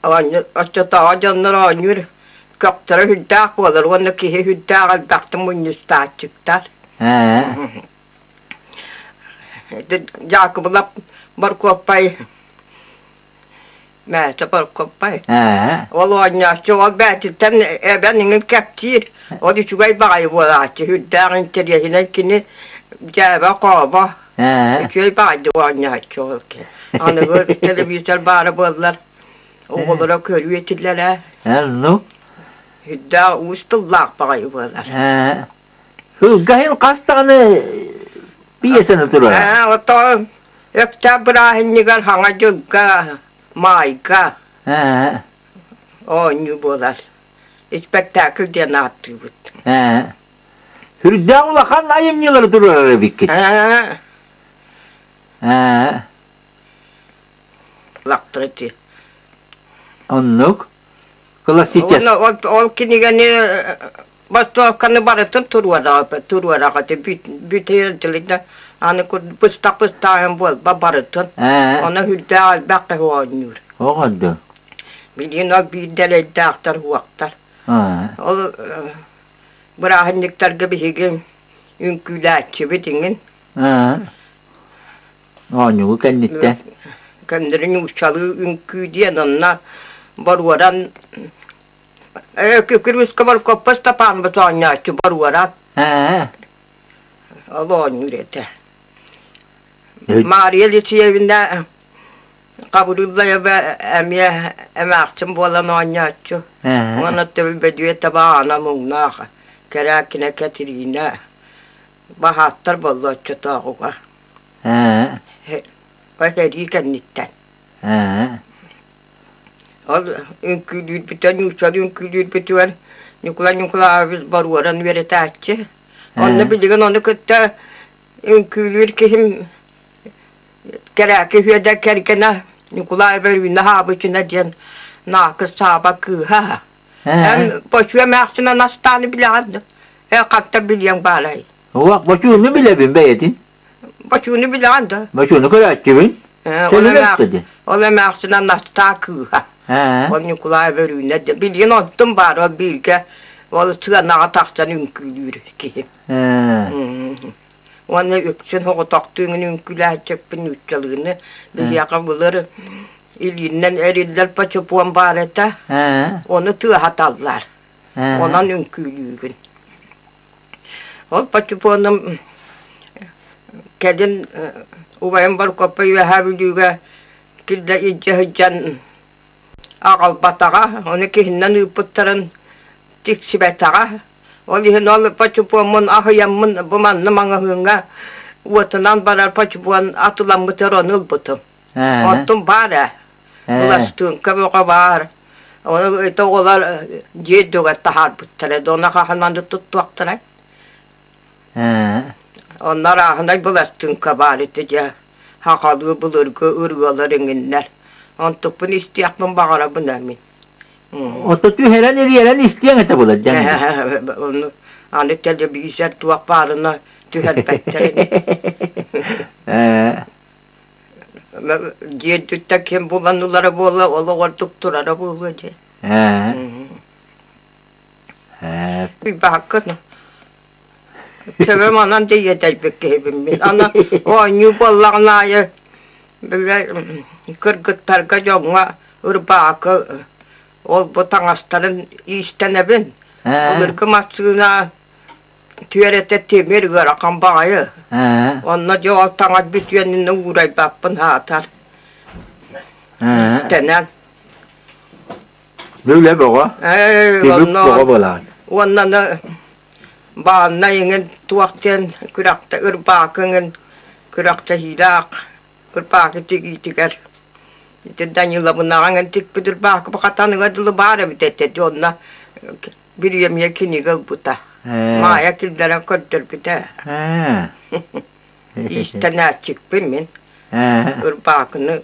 Оччотооҕу дьоннор оонньуур көхтөрө сүрдээх буолар уонна киһи сүрдээх элбэхтик мунньустааччыктар. Дьаакыбылап Боркуоппай Мээсэ Боркуоппай ол оонньооччу ол бээтиттэн эбэн иҥин кэпсиир ол үчүгэй баҕайы буолааччы сүрдээх интэриэһинэй кини дьээбэ-хообо үчүгэй баҕайдык оонньооччу ол аныгы телевизор баара буоллар оҕолоро көрүө этилэрэ ну сүрдээх уус тыллаах баҕайы буолар Сылгаһын хас даҕаны пьесаны турара. Ээ, ото Өктөөп бырааһынньыгар Хаҥа дьылга, Маайга Ээ, оонньуу буолар. Испэктээкил диэн ааттыыбыт. ээ. Сүрдээх улахан айымньылары турарар эбиккит. Ээ, Ээ, лактыр ити. оннук. Классический. Уонна ол, ол кинигэни Бостуопканы барытын туруораҕыт бүтэр дылы аны быстах быстааһын буолба барытын. Ону үрдээх элбэх киһи оонньуур. Оҕонду. Билигин ол биирдэ эрэйдээхтэр уохтар. Ол бырааһынньыктарга биһиги үҥкүүлээччибит иҥин. Оонньуугу кэнниттэн. Көннөрү нууччалыы үҥкүү диэн онно боруоран Күрүскэ Боркоппо Степанбыт оонньооччу боруоран Ээ. Ол оонньуур этэ. Мария Алексеевна Хабырыыллаева эмиэ эмээхсин буолан оонньооччу. Ээ. Уонна Төбүлбэдүйэ таба аана муҥнаах Кэрээкинэ Кэтириинэ баһааттар буолла оччотооҕуга. Ээ. Сэрии кэнниттэн. Ээ. Ол үҥкүүлүүрбүтэ, нууччалыы үҥкүүлүүрбүтүгэр Ньукулай Ньукулаевич боруоран үөрэтээччи. Онно билигин ону кытта үҥкүүлүүр киһим Кэрээки Үөдэ кэргэнэ Ньукулай Өрүүнэ Хаабычына диэн Наакы Сааба кыыһа. Эн Бочуо эмээхсин Анастааны билэҕин да? Ээ, хантан билиэҥ баарай? Уох, Бочууну билэбин бэйэтин. Бочууну билэҕин да? Бочууну көрөөччүбүн. Ол эмээхсин Анастаа кыыһа. Ол Ньукулай Бөрүүнэ диэн. Билигин онтум баар, ол бииргэ ол сыанаҕа тахсан үҥкүүлүүр киһи. Уонна үксүн соҕотохтууҥун үҥкүүлээччикпин нууччалыыны. Биһиэхэ былыр илиинэн эриллэр почепуон баар этэ. Ону тыаһаталлар. Онон үҥкүүлүүгүн. Ол патефоным кэлин убайым Боркуоппай Үөһээ Бүлүүгэ киллэ илдьэ сылдьан аҕалбатаҕа, ону киһиннэн ыыппыттарын тиксибэтэҕэ. Ол иһин ол патефоммун аһыйаммын бу манна маҥаһыыҥҥа уотунан барар патефон атыламмытыгар ону ылбытым. Оттон баар ээ, быластыыҥка бөҕө баар. Ону ити оҕолор дьиэ үрдүгэр таһаарбыттара, дона хаһан туттуохтарай? Онно арааһынай быластыыҥка баар ити дьэ, сахалыы былыргы ырыалар иҥиннэр. Онтукпун истиэхпин баҕарабын ээ мин. Ото түһэрэн ириэрэн истиэҥ этэ булар дьэ. Ону аны телевизор туох баарына түһэрбэттэр ини. Дьиэ үрдүттэн ким булан ылара буолла, ол оҕордук турара буолуо дии. Бааккын төбөм онон да иэдэйбит киһибин мин. Аны оонньуу буоллаҕына аайы били кыргыттарга дьоҥҥо ырбаакы ол-бу таҥастарын иистэнэбин. Былыргы массыына түөрэтэ тимир ыарахан баҕайы. Онно дьэ ол таҥас бүтүөн уурайбаппын аатар. Иистэнэн. Үлэ бөҕө. Түбүк бөҕө буолаҕын. Уонна баанна иҥин туох диэн күрэхтэ ырбаакы иҥин күрэхтэһиилээх ырбаакы тигиитигэр ити Даниловнаҕа иҥин тикпит ырбаакы хатаныга дылы баар эбит этэ дии онно бириэмийэ кинигэ ылбыта. Маайа киллэрэн көрдөрбүтэ. Иистэнээччикпин мин. Ырбаакыны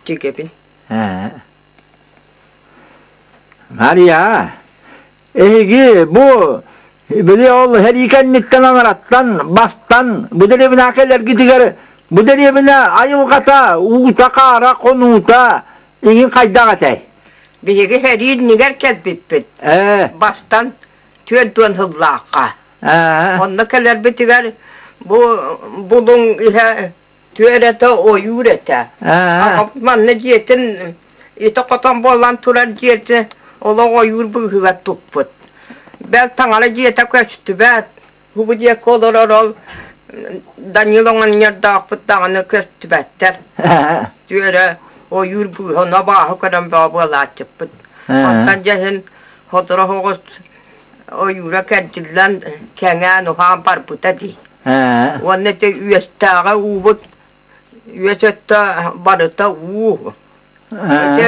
тигэбин. Мария, эһиги бу били ол сэрии кэнниттэн аҥараттан бастан бу дэриэбинэ кэлэргитигэр бу дэриэбинэ айылҕата, уута-хаара, хонуута иҥин хайдах этэй? Биһиги сэрии иннигэр кэлбиппит. Бастан 40 сыллаахха. Онно кэлэрбитигэр бу булуҥ иһэ Түөрэтэ ойуур этэ. Аҕабыт манна дьиэтин ити хотон буолан турар дьиэтэ олох ойуур быыһыгар туппут. Бэл таҥара дьиэтэ көстүбэт. Бу диэки олорор ол Данил оҕонньордоохпут даҕаны көстүбэттэр. Түөрэ ойуур быыһа ону абааһы көрөн бөҕө буолааччыппыт. Оттон дьэ иһин сотору соҕус ойуура кэрдиллэн кэҥээн уһаан барбыта дии. Уонна ити үөстээҕи уубут үөс өттө барыта уу. Ити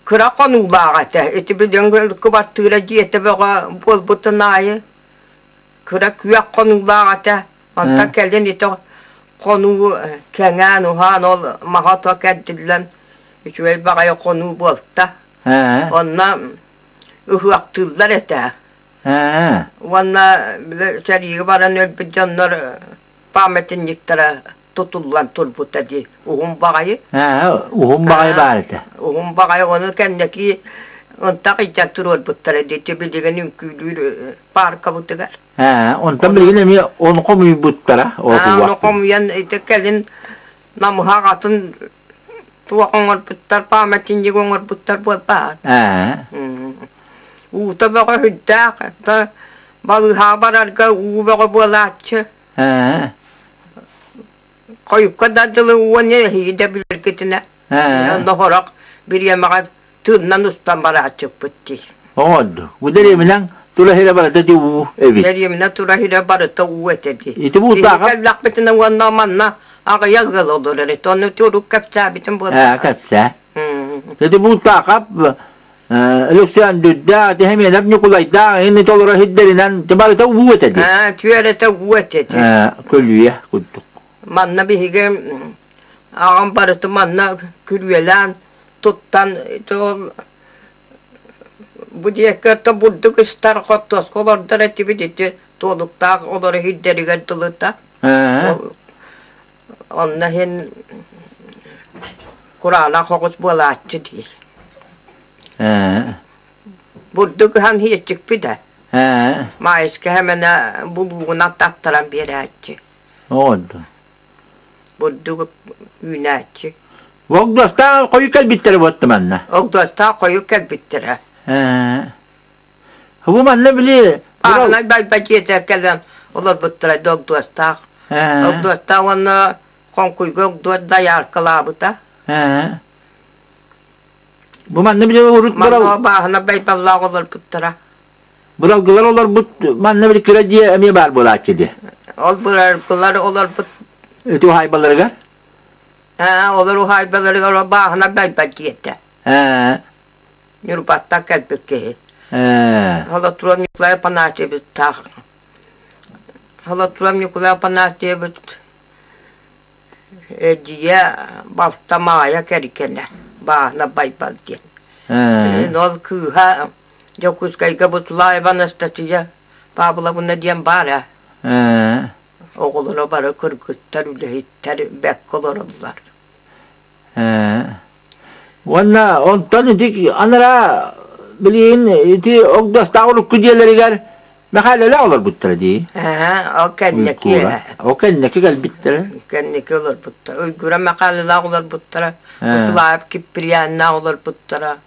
кыра хонуулаах этэ. Ити билигин кыбартыыра дьиэтэ бөҕө буолбутун аайы кыра күөх хонуулаах этэ. Онтон кэлин ити хонуу кэҥээн уһаан ол маһа ото кэрдиллэн үчүгэй баҕайы хонуу буолта. Онно ыһыахтыыллар этэ. Уонна били сэриигэ баран өлбүт дьоннор памятниктара тутуллан турбута дии уһун баҕайы. Уһун баҕайы баар этэ. Уһун баҕайы ону кэнники ынтах илдьэн туруорбуттара дии билигин үҥкүүлүүр пааркабытыгар. Онтон билигин эмиэ ону хомуйбуттара. Ону хомуйан ити кэлин намыһах атын туох оҥорбуттар, памятник оҥорбуттар буолбаат. Уута бөҕө сүрдээх, балыыһаҕа барарга уу бөҕө буолааччы. Хойукка да дылы уон эһиги да билэргитинэ, онно сорох бириэмэҕэ тыыннан устан барааччыппыт дии. Оҥорду. Бу дэриэбинэҥ тура сирэ барыта ди уу эбит. Дэриэбинэ тура сирэ барыта уу этэ дии. Ити буутааҕа кэллэхпитинэ уонна манна аҕыйах ыал олорор этэ. Ону турук кэпсээбитим буолла. Ээ, кэпсээ. Ити Буутаахап Александрдаах, Тэһэмиэнэп Ньукулайдаах ини толоро сирдэринэн барыта уу этэ дии. Аа, түөрэтэ уу этэ дии. Ээ, көлүйэ курдук. Манна биһиги аҕам барыта манна күрүөлээн туттан ол бу диэки то бурдук ыстар хортуоска олордор этибит ити туолуктаах олоро сирдэригэр дылыта. Ол онно иһин кураанах оҕус буолааччы дии. Бурдук ыһан иһиэччикпит ээ. Маайыска эмэнэ булуугунан таттаран биэрээччи. Оҕонньор. Бурдук үүнээччи. Огдостаах хойу кэлбиттэрэ буотта манна. Огдостаах хойу кэлбиттэрэ. Бу манна били Ааһынай байба дьиэтэ кэлэн олорбуттара Огдуостаах. Огдуостаах уонна Хоҥкуйга Огдуос дайааркалаабыта. Бу манна били урут Манна бааһына байбаллаах олорбуттара. Быралгылар олорбут манна били кыра дьиэ эмиэ баар буолааччы дии. Ол быралгылар олорбут Ити уһаайбаларыгар? Олор уһаайбаларыгар бааһына байба дьиэтэ. Ньурбаттан кэлбит киһи. Холотуом Николай Афанасьевичтаах. Холотуом Николай Афанасьевич эдьиийэ балта Маайа кэргэнэ Бааһына Байбал диэн. Ол кыыһа Дьокуускайга Бутлаева Анастасия Павловна диэн баар ээ. Оҕолоро бары кыргыттар, үлэһиттэр бэккэ олороллор. Уонна онтон ити анараа билигин ити Огдостаах урукку дьиэлэригэр Мэхээлэлээх олорбуттара дии. Ээ, ол кэнники. Ол кэнники кэлбиттэрэ. Кэнники олорбуттара. Уйгура Мэхээлэлээх олорбуттара. Кутулаев Киприяннаах олорбуттара.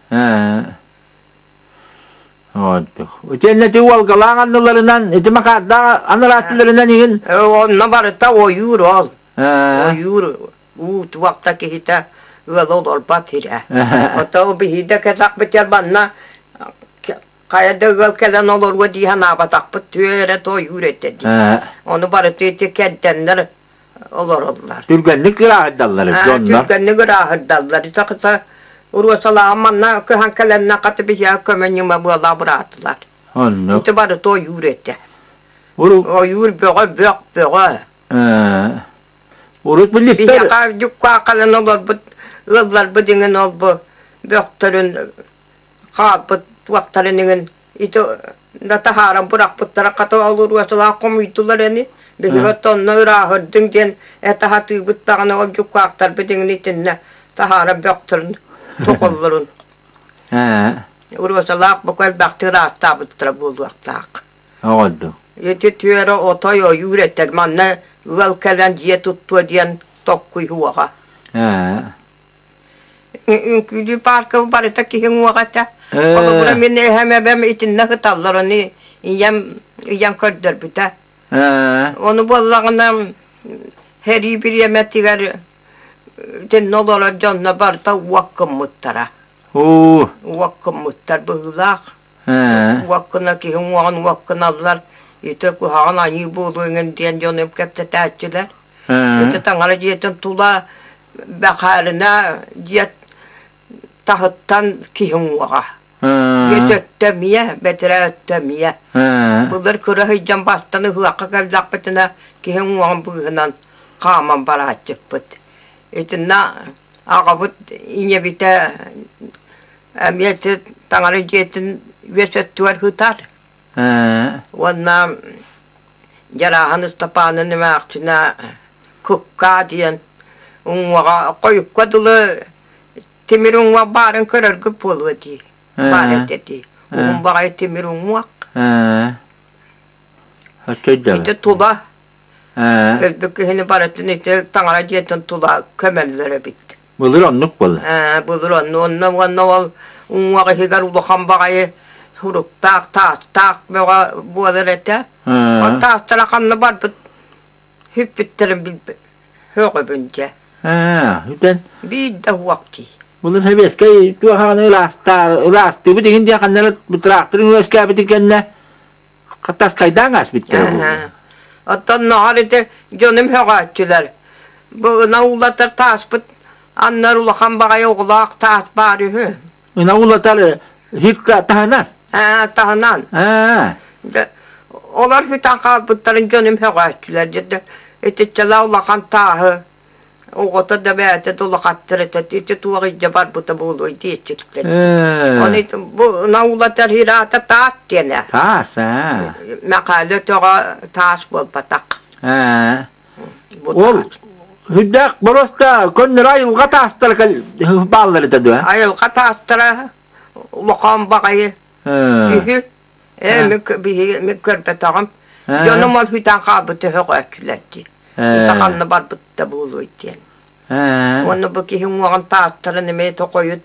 Онтук. Итиэннэ ити уолгалаах анныларынан, ити Макардаах анарааттыларынан иһин. Онно барыта ойуур ол. Ойуур уу туох да киһитэ ыала олорбот сирэ. Ото биһиги да кэтэхпитигэр манна хайа да ыал кэлэн олоруо дии санаабатахпыт түөрэ тойуур этэ дии. Ону барыта ити кэрдэннэр олороллор. Түргэнник ырааһырдаллар дьоннор. Түргэнник ырааһырдаллар. Ити уруосалааҕым манна кыһан кэлэннэ хаты биһиэхэ көмө ньыма буола быраатылар. Оннук. Ити барыта ойуур этэ. Ойуур бөҕө бөх бөҕө. Урут билиттэр Биһиэхэ дьуккаахалан олорбут ыалларбыт иҥин ол-бу бөхтөрүн хаалбыт туохтарын иҥин ити да таһааран бырахпыттара хата ол уруосалаах хомуйдулар ини биһиги оттон онно ырааһырдыҥ диэн этэ сатыыбыт даҕаны ол дьуккаахтарбыт иҥин итиннэ таһааран бөхтөрүн токоллорун уруосалаах бука элбэхтик ыраастаабыттара буолуохтаах Оҕордук. Ити түөрэ отой ойуур этэр, манна ыал кэлэн дьиэ туттуо диэн токкуйуоҕа. Үҥкүүлүү паарка барыта киһи уҥуоҕа этэ. Холобура мин эһэм эбэм итиннэ сыталлар, ону ийэм ыйан көрдөрбүтэ. Ону буоллаҕына сэрии бириэмэтигэр итиннэ олорор дьонно барыта уок гыммыттара. Уок гыммыттар быһыылаах. Уоккуна киһи уҥуоҕун уоккуналлар, ити куһаҕан аньыы буолуо иҥин диэн дьону кэпсэтээччилэр. Ити таҥара дьиэтин тула бэхээринэ дьиэ таһыттан киһи уҥуоҕа. Дьиэ өттө эмиэ, бэтэрээ өттө эмиэ. Былыр кыра сылдьан бастан ыһыахха кэллэхпитинэ киһи уҥуоҕун быыһынан хааман барааччыппыт. Итиннэ аҕабыт ийэбитэ Эмиэ ити таҥара дьиэтин үөс өттүгэр сытар. Уонна Дьарааһын Ыстапаанын эмээхсинэ Куккаа диэн уҥуоҕа хойукка дылы тимир уҥуох баарын көрөргүт буолуо дии. Баар этэ дии. Уһун баҕайы тимир уҥуох. Ити тула өлбүт киһини барытын ити таҥара дьиэтин тула көмөллөр эбит. Былыр оннук буолла. Ээ, былыр онно онно уонна ол уҥуох иһигэр улахан баҕайы суруктаах, таастаах бөҕө буолар этэ. Ол таастара ханна барбыт сүппүттэрин билбэт һөҕөбүн дьэ. Ээ, үтэн. Биир да уох дии. Былыр сэбиэскэй туохаҕаны ыраастаа ыраастыыбыт иһин диэн ханна эрэ тыраахтырын үөскээбитин кэннэ таскайдаан ааспыттара буолуо. Оттон ноҕор ити дьонум һөҕөөччүлэр. Бу ына уулатар тааспыт аннар улахан баҕайы оҕолоох таас баар үһү. Ына уулатар хирка таһынан? Ээ, таһынан. Ээ. Дьэ, олор сүтэн хаалбыттарын дьонум һөҕөөччүлэр. Дьэ, итиччэлээх улахан тааһы оҕото да бэйэтэ да улахаттар этэ ити туох илдьэ барбыта буолуой диэччиктэр Оны бу наулатар хираата таас диэнэ таас аа Мэхээлэ өтөҕө таас буолбатах ээ ол үрдээх боруоста көннөрү айылҕа таастара бааллар этэ дуо айылҕа таастара улахан баҕайы үһү Ээ, мин биһиги мин көрбөтөҕүм. Дьонум ол хүтэн хаалбыт өһөҕөөччүлэр дии. Ханна барбыт да буолуой диэн. Уонна бу киһи уҥуоҕун таастарын эмиэ тохойут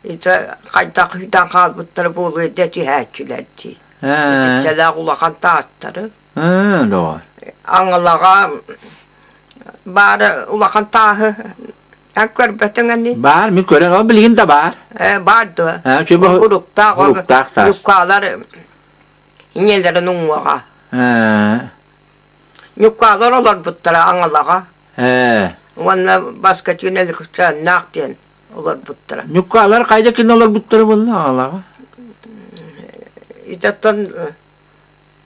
ити хайдах хүтэн хаалбыттара буолуой дэтиһээччилэр дии. Итиччэлээх улахан таастары. Доҕор. Аҥалаҕа баара улахан тааһы Эн көрбөтүҥ ини? Баар, мин көрөн, ол билигин да баар. Ээ, баар дуо? Ээ, чуба Уруктаах, ол уруктаах таас. ньуккаалар ийэлэрин уҥуоҕа. Ээ. Ньуккаалар олорбуттара аҥалаҕа. Ээ. Уонна Баскатин Алексаннаах диэн. олорбуттара. Ньуккаалар хайда кино олорбуттара буолла аҕалаҕа? Итаттан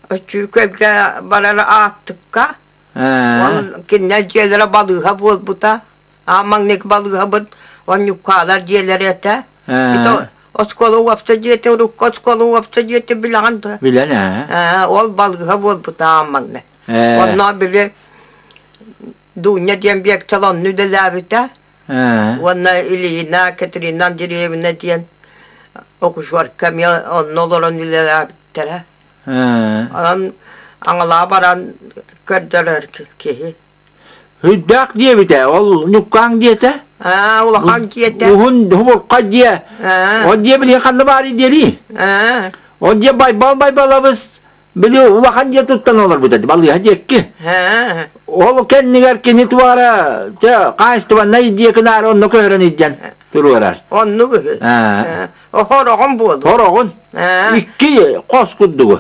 Чүүкэлгэ барар ааттыкка ол кинилэр дьиэлэрэ балыыһа буолбута. Аан маҥнайгы балыыһабыт Онньуккаалар дьиэлэрэ этэ. Ити оскуола уопса дьиэтэ урукку оскуола уопса дьиэтэ билэҕин дуо? Билэн ээ. Ол балыыһа буолбута аан маҥнай. Онно били Дуня диэн биэктэл онно үлэлээбитэ. Уонна Ильина Катерина Андреевна диэн окушуорка эмиэ онно олорон үлэлээбиттэрэ. Онон аҥалаа баран көрдөрөр киһи. Үрдээх диэбитэ, ол ньуккааҥ диэтэ. Аа, улахан диэтэ. Уһун хумурха дьиэ. Ол дьиэ билигин ханна баарый диэрий? Ол дьиэ Байбал Байбалабыс били улахан дьиэ туттан олорбут этэ, балыыһа диэкки. Ол кэннигэр кини туара чэ хаһаайыстыбаннай дьиэ кынаары онно көһөрөн илдьэн туруорар. Оннук үһү. Хороҕун буолуо. Хороҕун. Икки хос курдугу.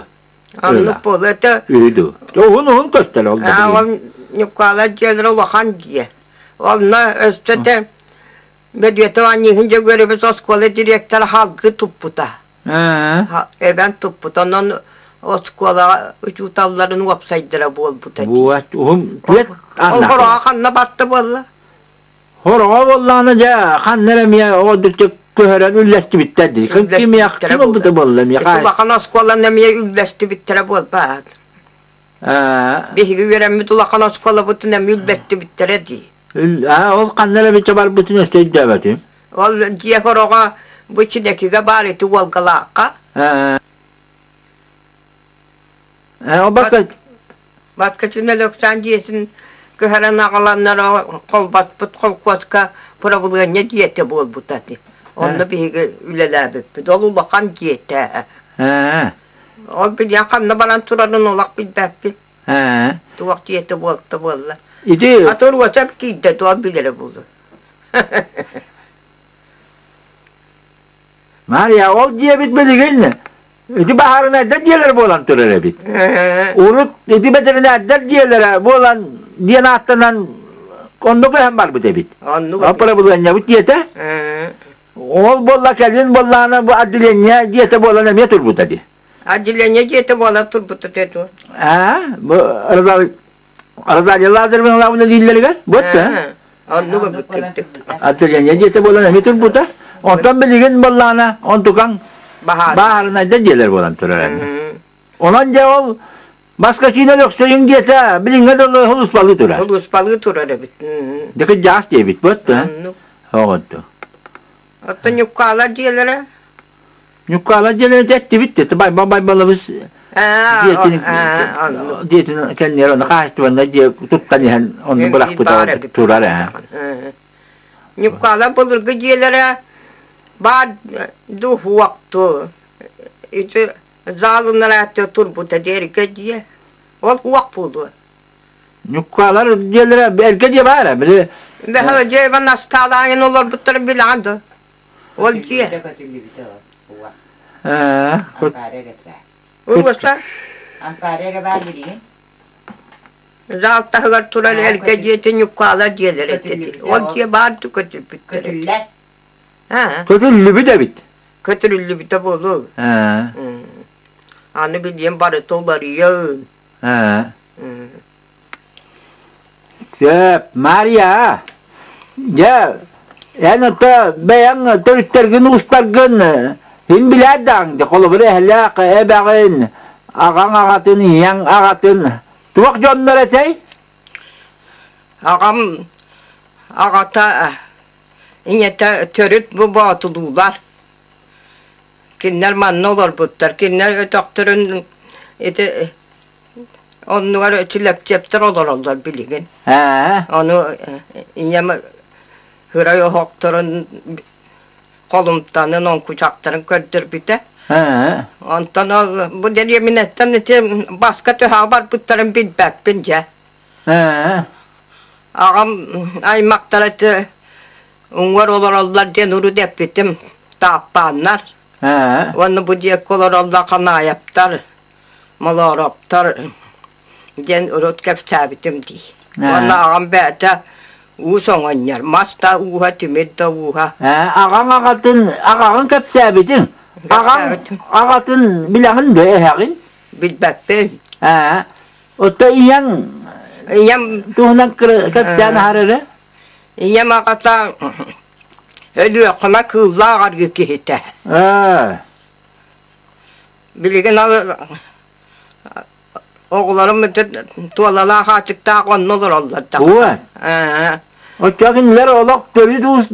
Оннук буолуо этэ. Үһү дуу. Уһун-уһун көстөр ол да. Ол Ньуккаала дьиэлэрэ улахан дьиэ. Онно өссө те Бөдүөтэ Анньыһын Дьөгүөрэбис оскуола директора халгы туппута. Эбэн туппута. Онон оскуолаҕа учууталларын уопсайдара буолбута. Буот уһун түөт Ол хороҕо ханна барта буолла? Хороҕо буоллаҕына дьэ ханна эрэ эмиэ оҕо көһөрөн үллэстибиттэр дии. Ким ылбыта буолла эмиэ Улахан оскуоланы эмиэ үллэстибиттэрэ буолбаат. Биһиги үөрэммит улахан оскуолабытын эмиэ үллэстибиттэрэ дии. Ол ханна эрэ бичэ барбытын өстө өйдөөбөтүм. Ол дьиэ хороҕо бу Чинэкигэ баар ити Уолгалаахха. Ол Баткачын Өлөксөөн дьиэтин көһөрөн аҕаланнар холбоспут холкуоска бырабылыанньа дьиэтэ буолбута ити. Онно биһиги үлэлээбиппит. Ол улахан дьиэтэ. Ол билиэн ханна баран турарын олох билбэппин. Туох дьиэтэ буолта буолла. Ити Аты Руосап киирдэ туох билэрэ буолуо. Мария, ол дьиэбит билигин ити баһаарынайдар дьиэлэрэ буолан турар эбит. Урут ити бэтэринээрдэр дьиэлэрэ буолан диэн ааттанан онно көһөн барбыт эбит. Оннук. Бырабылыанньабыт дьиэтэ. Ол буолла кэлин буоллаҕына бу отделение дьиэтэ буолан эмиэ турбута дии. Отделение дьиэтэ буолан турбута дии. Аа, бу Розалия Лазаревна дииллэригэр буотта. Оннук эбит Отделение дьиэтэ буолан эмиэ турбута. Онтон билигин буоллаҕына онтукаҥ баһаарынайда дьиэлэр буолан турар. Онон дьэ ол Баскачина Лөксөйүн дьиэтэ билиҥҥэ дылы хулуспалыы турар. Хулуспалыы турар эбит. Дьэ дьаас диэбит буотта. Оҕотто. Оттон Ньуккаалар дьиэлэрэ Ньуккаалар дьиэлэрэ тэттибит дии. Байбал Байбалабыс дьиэтин дьиэтин кэннигэр онно хаһаайыстыбаннай дьиэ туттан иһэн онно бырахпыта турар ээ. Ньуккаалар былыргы дьиэлэрэ баар дуу суох ити заалыннарааччы турбута дьиэргэ дьиэ ол уох буолуо. Ньуккаалар дьиэлэрэ эргэ дьиэ баара били Бэһэ дьиэ настаалаан олорбуттарын билэҕин дуо? Ол дьиэ. Уруоса Зал таһыгар турар эргэ дьиэтин ньуккаалар дьиэлэрэ этэ. Ол дьиэ баар көтүрбүттэр. Көтүллүбүт эбит. Көтүрүллүбүтэ буолуо. Аны билиэн барыта уларыйа. Сөп, Мария, дьэ, эн ото бэйэҥ төрүттэргин уустаргын һин билээр даҕаҥ дьэ, холобур эһэлээх эбэҕин, аҕаҥ аҕатын, ийэҥ аҕатын туох дьоннор этэй? Аҕам аҕата ийэтэ төрүт бу боотулуулар. Кинилэр манна олорбуттар. Кинилэр өтөхтөрүн ити Оннугар Чилэпчиэптэр олороллор билигин. Ону ийэм ырай оһохторун холумтанын, оҥкучахтарын көрдөрбүтэ. Онтон ол бу дэриэбинэттэн ити баска төһөҕө барбыттарын билбэппин дьэ. Аҕам аймахтара ити уҥуор олороллор диэн урут эппитим, тааппааннар. Уонна бу диэки олороллор Ханаайаптар, Молоороптор диэн урут кэпсээбитим дии. Уонна аҕам бэйэтэ Уус оҥонньор, мас да ууһа, тимир да ууһа. Аҕаҥ аҕатын, аҕаҕын кэпсээбитиҥ. Аҕаҥ аҕатын билэҕин дуо эһэҕин? Билбэппин. Ээ, Оттон ийэҥ Ийэм туһунан кэпсээн аһар эрэ. Ийэм аҕата Өлүөхүмэ кыыллаах аргы киһитэ. Ээ. Билигин ол оҕолорум туолалаах аачыктаах онно олороллор да. Уа. Ээ. Оччо кинилэр олох төрүт уус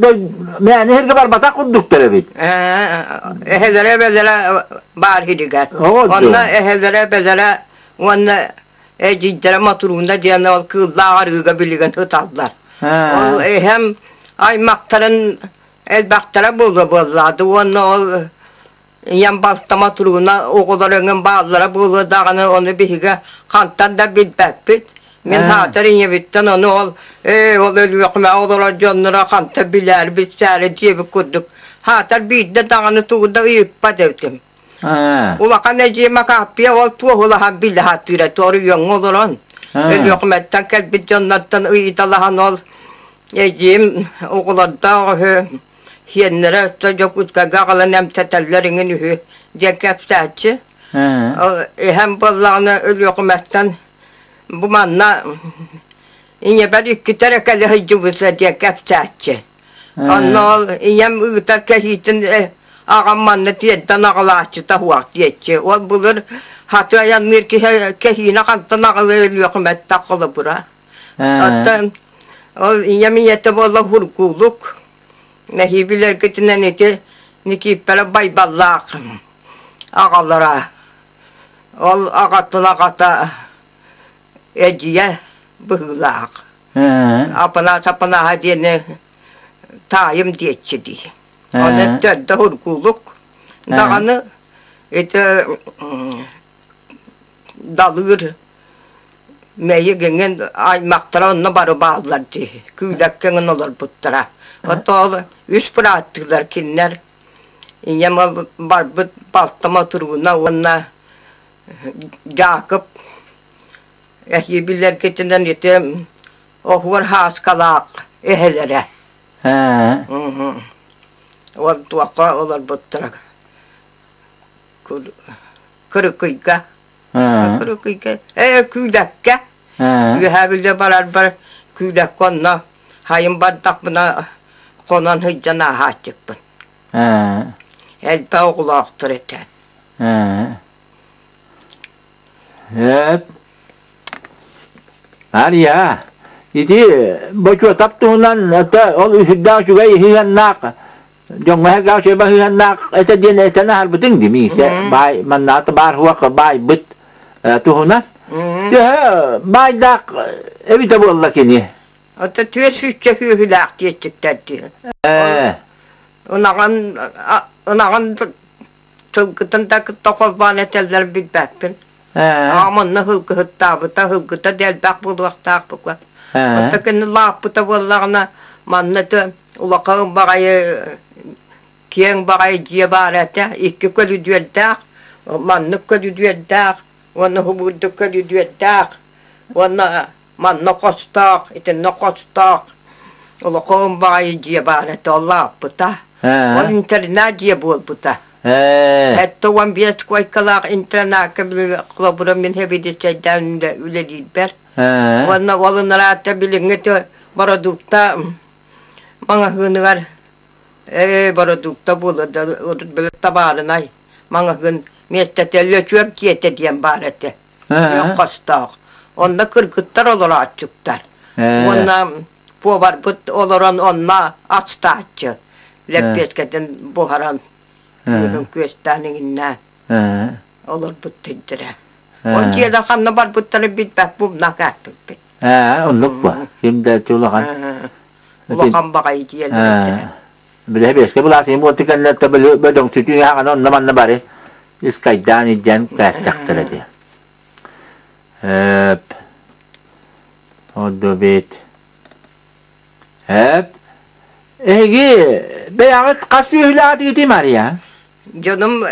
мээнэ сиргэ барбатах курдуктар эбит. Ээ, эһэлэрэ эбэлэрэ баар сиригэр. Онно эһэлэрэ эбэлэрэ уонна эдьиийдэрэ Матурууна диэн ол кыыллаах арыыга билигин ыталлар. Ол эһэм аймахтарын элбэхтэрэ буолуо буоллаады уонна ол ийэм балта Матурууна оҕолор өҥүн бааллара буолуо даҕаны ону биһиги хантан да билбэппит. Мин саатар ийэбиттэн ону ол ээ ол Өлүөхүмэ олорор дьонноро хантан билээри билсээри диэбит курдук саатар биирдэ даҕаны тугу да ыйыппат эбитим. Улахан эдьиийим Акааппыйа ол туоһулаһан билэ сатыыра торуйуоҥҥа олорон Өлүөхүмэттэн кэлбит дьоннортон ыйыталаһан ол эдьиийим оҕолордоох үһү, сиэннэрэ өссө Дьокуускайга аҕалан эмтэтэллэр иҥин үһү диэн кэпсээччи. Ол эһэм буоллаҕына Өлүөхүмэттэн бу манна Ийэбэр иккитэ эрэ кэлэ сылдьыбыта диэн кэпсээччи. Онно ол ийэм ыытар кэһиитин аҕам манна тиэрдэн аҕалааччыта суох диэччи. Ол былыр хаты айанныыр киһи кэһиини хантан аҕалыа Өлүөхүмэттэх холобура. Оттон ол ийэм ийэтэ буолла Хургуулук. Нэһии билэргитинэн ити Никииппэрэ Байбаллаах аҕалара. Ол аҕатын аҕата эдьиийэ быһыылаах. Апанаас-апанааһа диэни таайым диэччи дии. Оны төрдө ургуулук даҕаны ити далыыр мэйик иҥин аймахтара онно бары бааллар дии. Күүлэккэ иҥин олорбуттара. Оттон ол үс бырааттыылар кинилэр ийэм ол барбыт балтым отурууна уонна Дьаакып эһии билэргитинэн ити оһуор һааскалаах эһэлэрэ. Ол туохха олорбуттара Кырыкыйга. Кырыкыйга ээ Күүлэккэ. Үөһээ Бүлүү барарбар Күүлэккэ онно хайын бардахпына хонон сылдьан ааһааччыкпын. Элбэх оҕолоохтор этэ. Эп. Ария, ити бочуотап туһунан это ол үһүрдээх үчүгэй ыһыаннаах дьоҥҥо эһэргээх үчүгэй баһыаннаах этэ диэн этэн аһарбытыҥ дии миисэ баай маннаата баар хуох баайбыт туһунан төһө баайдаах эбитэ буолла кини Ото түө сүүсчэ сүөһүлээх диэччиктэр дии. Ынаҕын ынаҕын сылгытын да кытта холбоон этэллэр билбэппин. Аҕам онно сылгыһыттаабыта, сылгыта да элбэх буолуохтаах бука. Оттон кини лааппыта буоллаҕына, манна улахан баҕайы киэҥ баҕайы дьиэ баар этэ, икки көлүдүөрдээх, маннык көлүдүөрдээх уонна хубуурдук көлүдүөрдээх уонна Манна хостоох, итиннэ хостоох улахан баҕайы дьиэ баар этэ, ол лааппыта. Ол интернат дьиэ буолбута. 75 куойкалаах интернакка холобура мин хэбидичэйдээн үлэлиирбэр. Уонна ол ынараатта билиҥҥи бородуукта маҥаһыыныгар ээ бородуукта буолуо да табаарынай маҥаһыын миэстэтэ лөчүөк дьиэтэ диэн баар этэ. Хостоох. Онно кыргыттар олорооччуктар. Уонна поварбыт олорон онно астааччы. Лэппиэскэтин буһаран, күөһүн күөстээн иҥиннээн олорбут сирдэрэ. Ол дьиэлэр ханна барбыттарын билбэт бумна кээппиппит. Ээ, оннук ба. Ким да улахан. Улахан баҕайы дьиэлэр Билэ бэскэ былаасыйын буолты кэннэ бөдөҥсүтүү хаҕана онно манна бары искайдаан илдьэн кээстэхтэрэ дии. Эп. Одобит. Эп. Эһиги бэйэҕит хас үөһүлээх Мария? Дьонум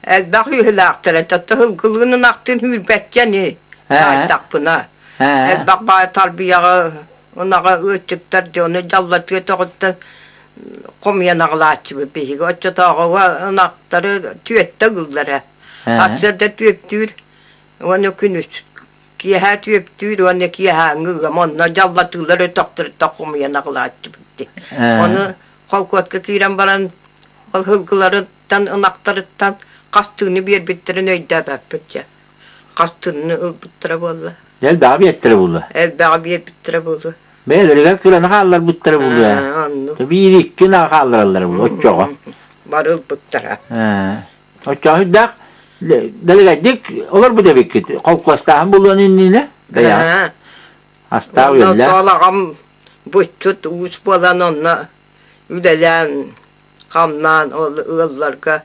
элбэх үөһүлээхтэрэ, тотто ылгылыын ынахтыын үүрбэккэни таайтахпына. Элбэх баай тарбыйаҕы Ынаҕа ыаччыктар дьону дьаллатыа өтөҕүттэн хомуйан аҕалааччыбыт биһиги. Оччотооҕуга ынахтары түөттэ ыллара. Сарсыарда түөптүүр уонна күнүс киэһэ түөптүүр уонна киэһээҥҥи ыам онно дьаллатыылар өтөхтөрүттэн хомуйан аҕалааччыбыт дии. Ону холкуоска киирэн баран ол сылгыларыттан ынахтарыттан хастыыны биэрбиттэрин өйдөөбөппүт дьэ. Хастыыны ылбыттара буолла. Элбэҕи биэртэрэ буолуо. Элбэҕи биэрбиттэрэ буолуо. Бэйэлэригэр кыраны хаалларбыттара буолуо. Оннук. Биир икки ынах хааллараллара буолуо оччоҕо. Бары ылбыттара. Оччоҕо сүрдээх дэлэгэйдик олорбут эбиккит. Холкуостааһын буолуон иннинэ бэйэҕит. Астаах үөллээх. Онно аҕам буччут уус буолан онно үлэлээн хамнаан ол ыалларга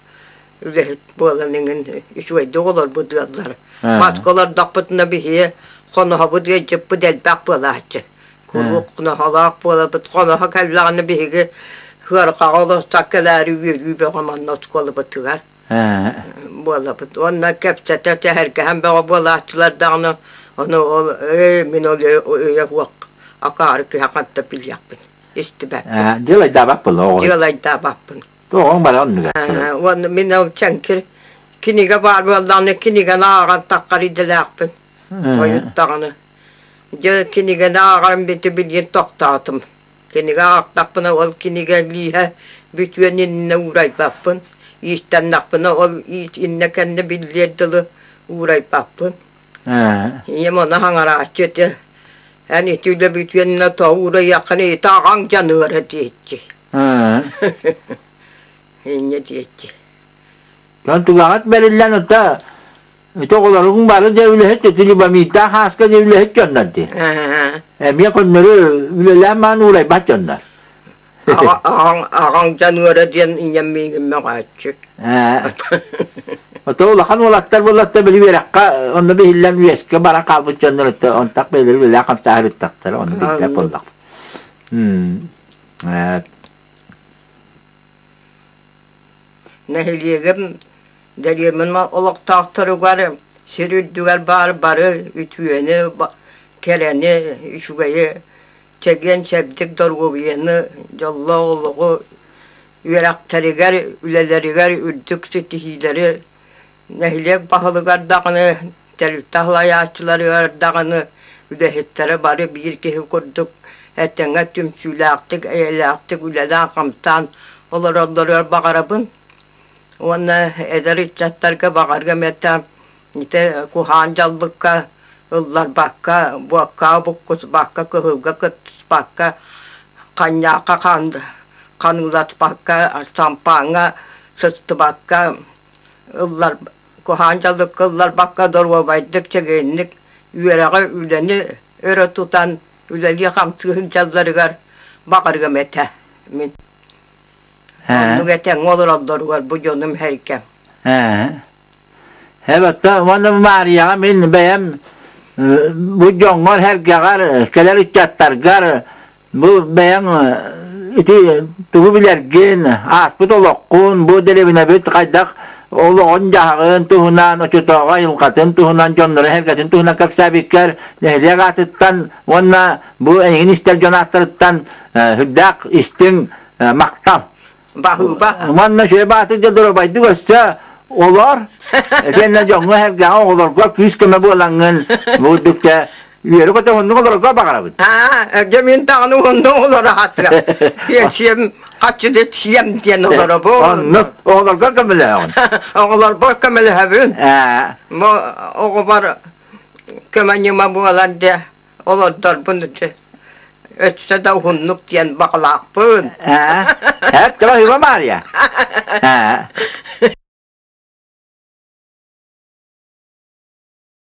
үлэһит буолан иҥин үчүгэйдик олорбут ыаллар. Маска олордохпутуна биһиги хоноһобут ыалдьыппыт элбэх буолааччы. Куруук хоноһолоох буолабыт. Хоноһо кэллэҕинэ биһиги сыарҕаҕа олорсо кэлээри үөрүү бөҕө манна оскуолабытыгар буолабыт. Уонна кэпсэтэ сэһэргэһэн бөҕө буолааччылар даҕаны ону ол ээ мин ол өйө суох акаары киһи ханта билиэхпин истибэппин. Дьыалайдаабаппын оҕо. Дьыалайдаабаппын. Оҕоҥ бара оннуга. Уонна мин ол чэҥкир кинигэ баар буоллаҕына кинигэни ааҕан таххар идэлээхпин. Хойут даҕаны. Дьэ кинигэни ааҕарым бити билигин тохтоотум. Кинигэ аахтахпына ол кинигэ лииһэ бүтүөн иннинэ уурайбаппын. Иистэннэхпинэ ол иис иннэ-кэннэ биллиэр дылы уурайбаппын. Ийэм ону хаҥарааччы этэ. Эн ити үлэ бүтүөннэ тоҕо уурайыаххын ити аҕаҥ дьаныара диэччи. Инньэ диэччи. Дьон түгэҕит бэриллэн ото ити оҕолоруҥ бары дьэ үлэһит ити Любомирдаах Ааска дьэ үлэһит дьоннор дии. Эмиэ көннөрү үлэлээн маан уурайбат дьоннор. Аҕаҥ дьаныара диэн ийэм миигин мөҕөөччү. Ото улахан уолаттар буоллаттар били үөрэххэ онно биһиллэн үөскэ баран хаалбыт дьоннор онтох бэйэлэри үлэлээх хамсааһын ыттахтара ону билбэт буоллах. Нэһилиэгим дэриэбинэ олохтоохторугар сир үрдүгэр баар бары үтүөнү, кэрэни, үчүгэйи чэгиэн-чэбдик доруобуйаны, дьоллоох олоҕу, үөрэхтэригэр, үлэлэригэр үрдүк ситиһиилэри нэһилиэк баһылыгар даҕаны, тэрилтэ салайааччыларыгар даҕаны үлэһиттэрэ бары биир киһи курдук этэҥҥэ түмсүүлээхтик, эйэлээхтик үлэлээн-хамсаан олороллоругар баҕарабын. Уонна эдэр ыччаттарга баҕарыам этэ ити куһаҕан дьаллыкка ылларбакка, буоккаҕа буккуспакка, кыһылга кыттыспакка, ханньаахха ханыыласпакка, сампааҥҥа сыстыбакка ыллар куһаҕан дьаллыкка ылларбакка доруобайдык, чэгиэнник үөрэҕи, үлэни өрө тутан үлэлии-хамсыы сылдьалларыгар баҕарыам этэ мин. Оннук этэҥҥэ олороллоругар бу дьонум һэргэм. Эбэтэ уонна Маарыйаҕа мин бэйэм бу дьоҥҥор һэргэҕэр кэлэр ыччаттаргар Бу бэйэҥ ити тугу билэргин, ааспыт олоххун, бу дэриэбинэбит хайдах олоҕун-дьаһаҕын туһунан, оччотооҕу айылҕатын туһунан, дьоннорун-сэргэтин туһунан кэпсээбиккэр нэһилиэк аатыттан уонна бу эйигин истэр дьон ааттарыттан сүрдээх истиҥ махтал. Баһыыба. Уонна үчүгэй баатыр дьэ доруобайдык өссө олор. Итиэннэ дьоҥҥо-сэргэҕэ оҕолорго күүс-көмө буолаҥҥын бу курдук үөрэ көтө уһуннук олорорго баҕарабын. Аа, дьэ мин даҕаны уһуннук олоро сатыам. Пенсиям хаччыты сиэм диэн олоробун. Оннук оҕолорго көмөлөһөҕүн. Оҕолорбор көмөлөһөбүн. Бу оҕобор көмө ньыма буолан дьэ олордорбун өссө да уһуннук диэн баҕалаахпын. Ээ, эт кыра Маарыйа. Ээ.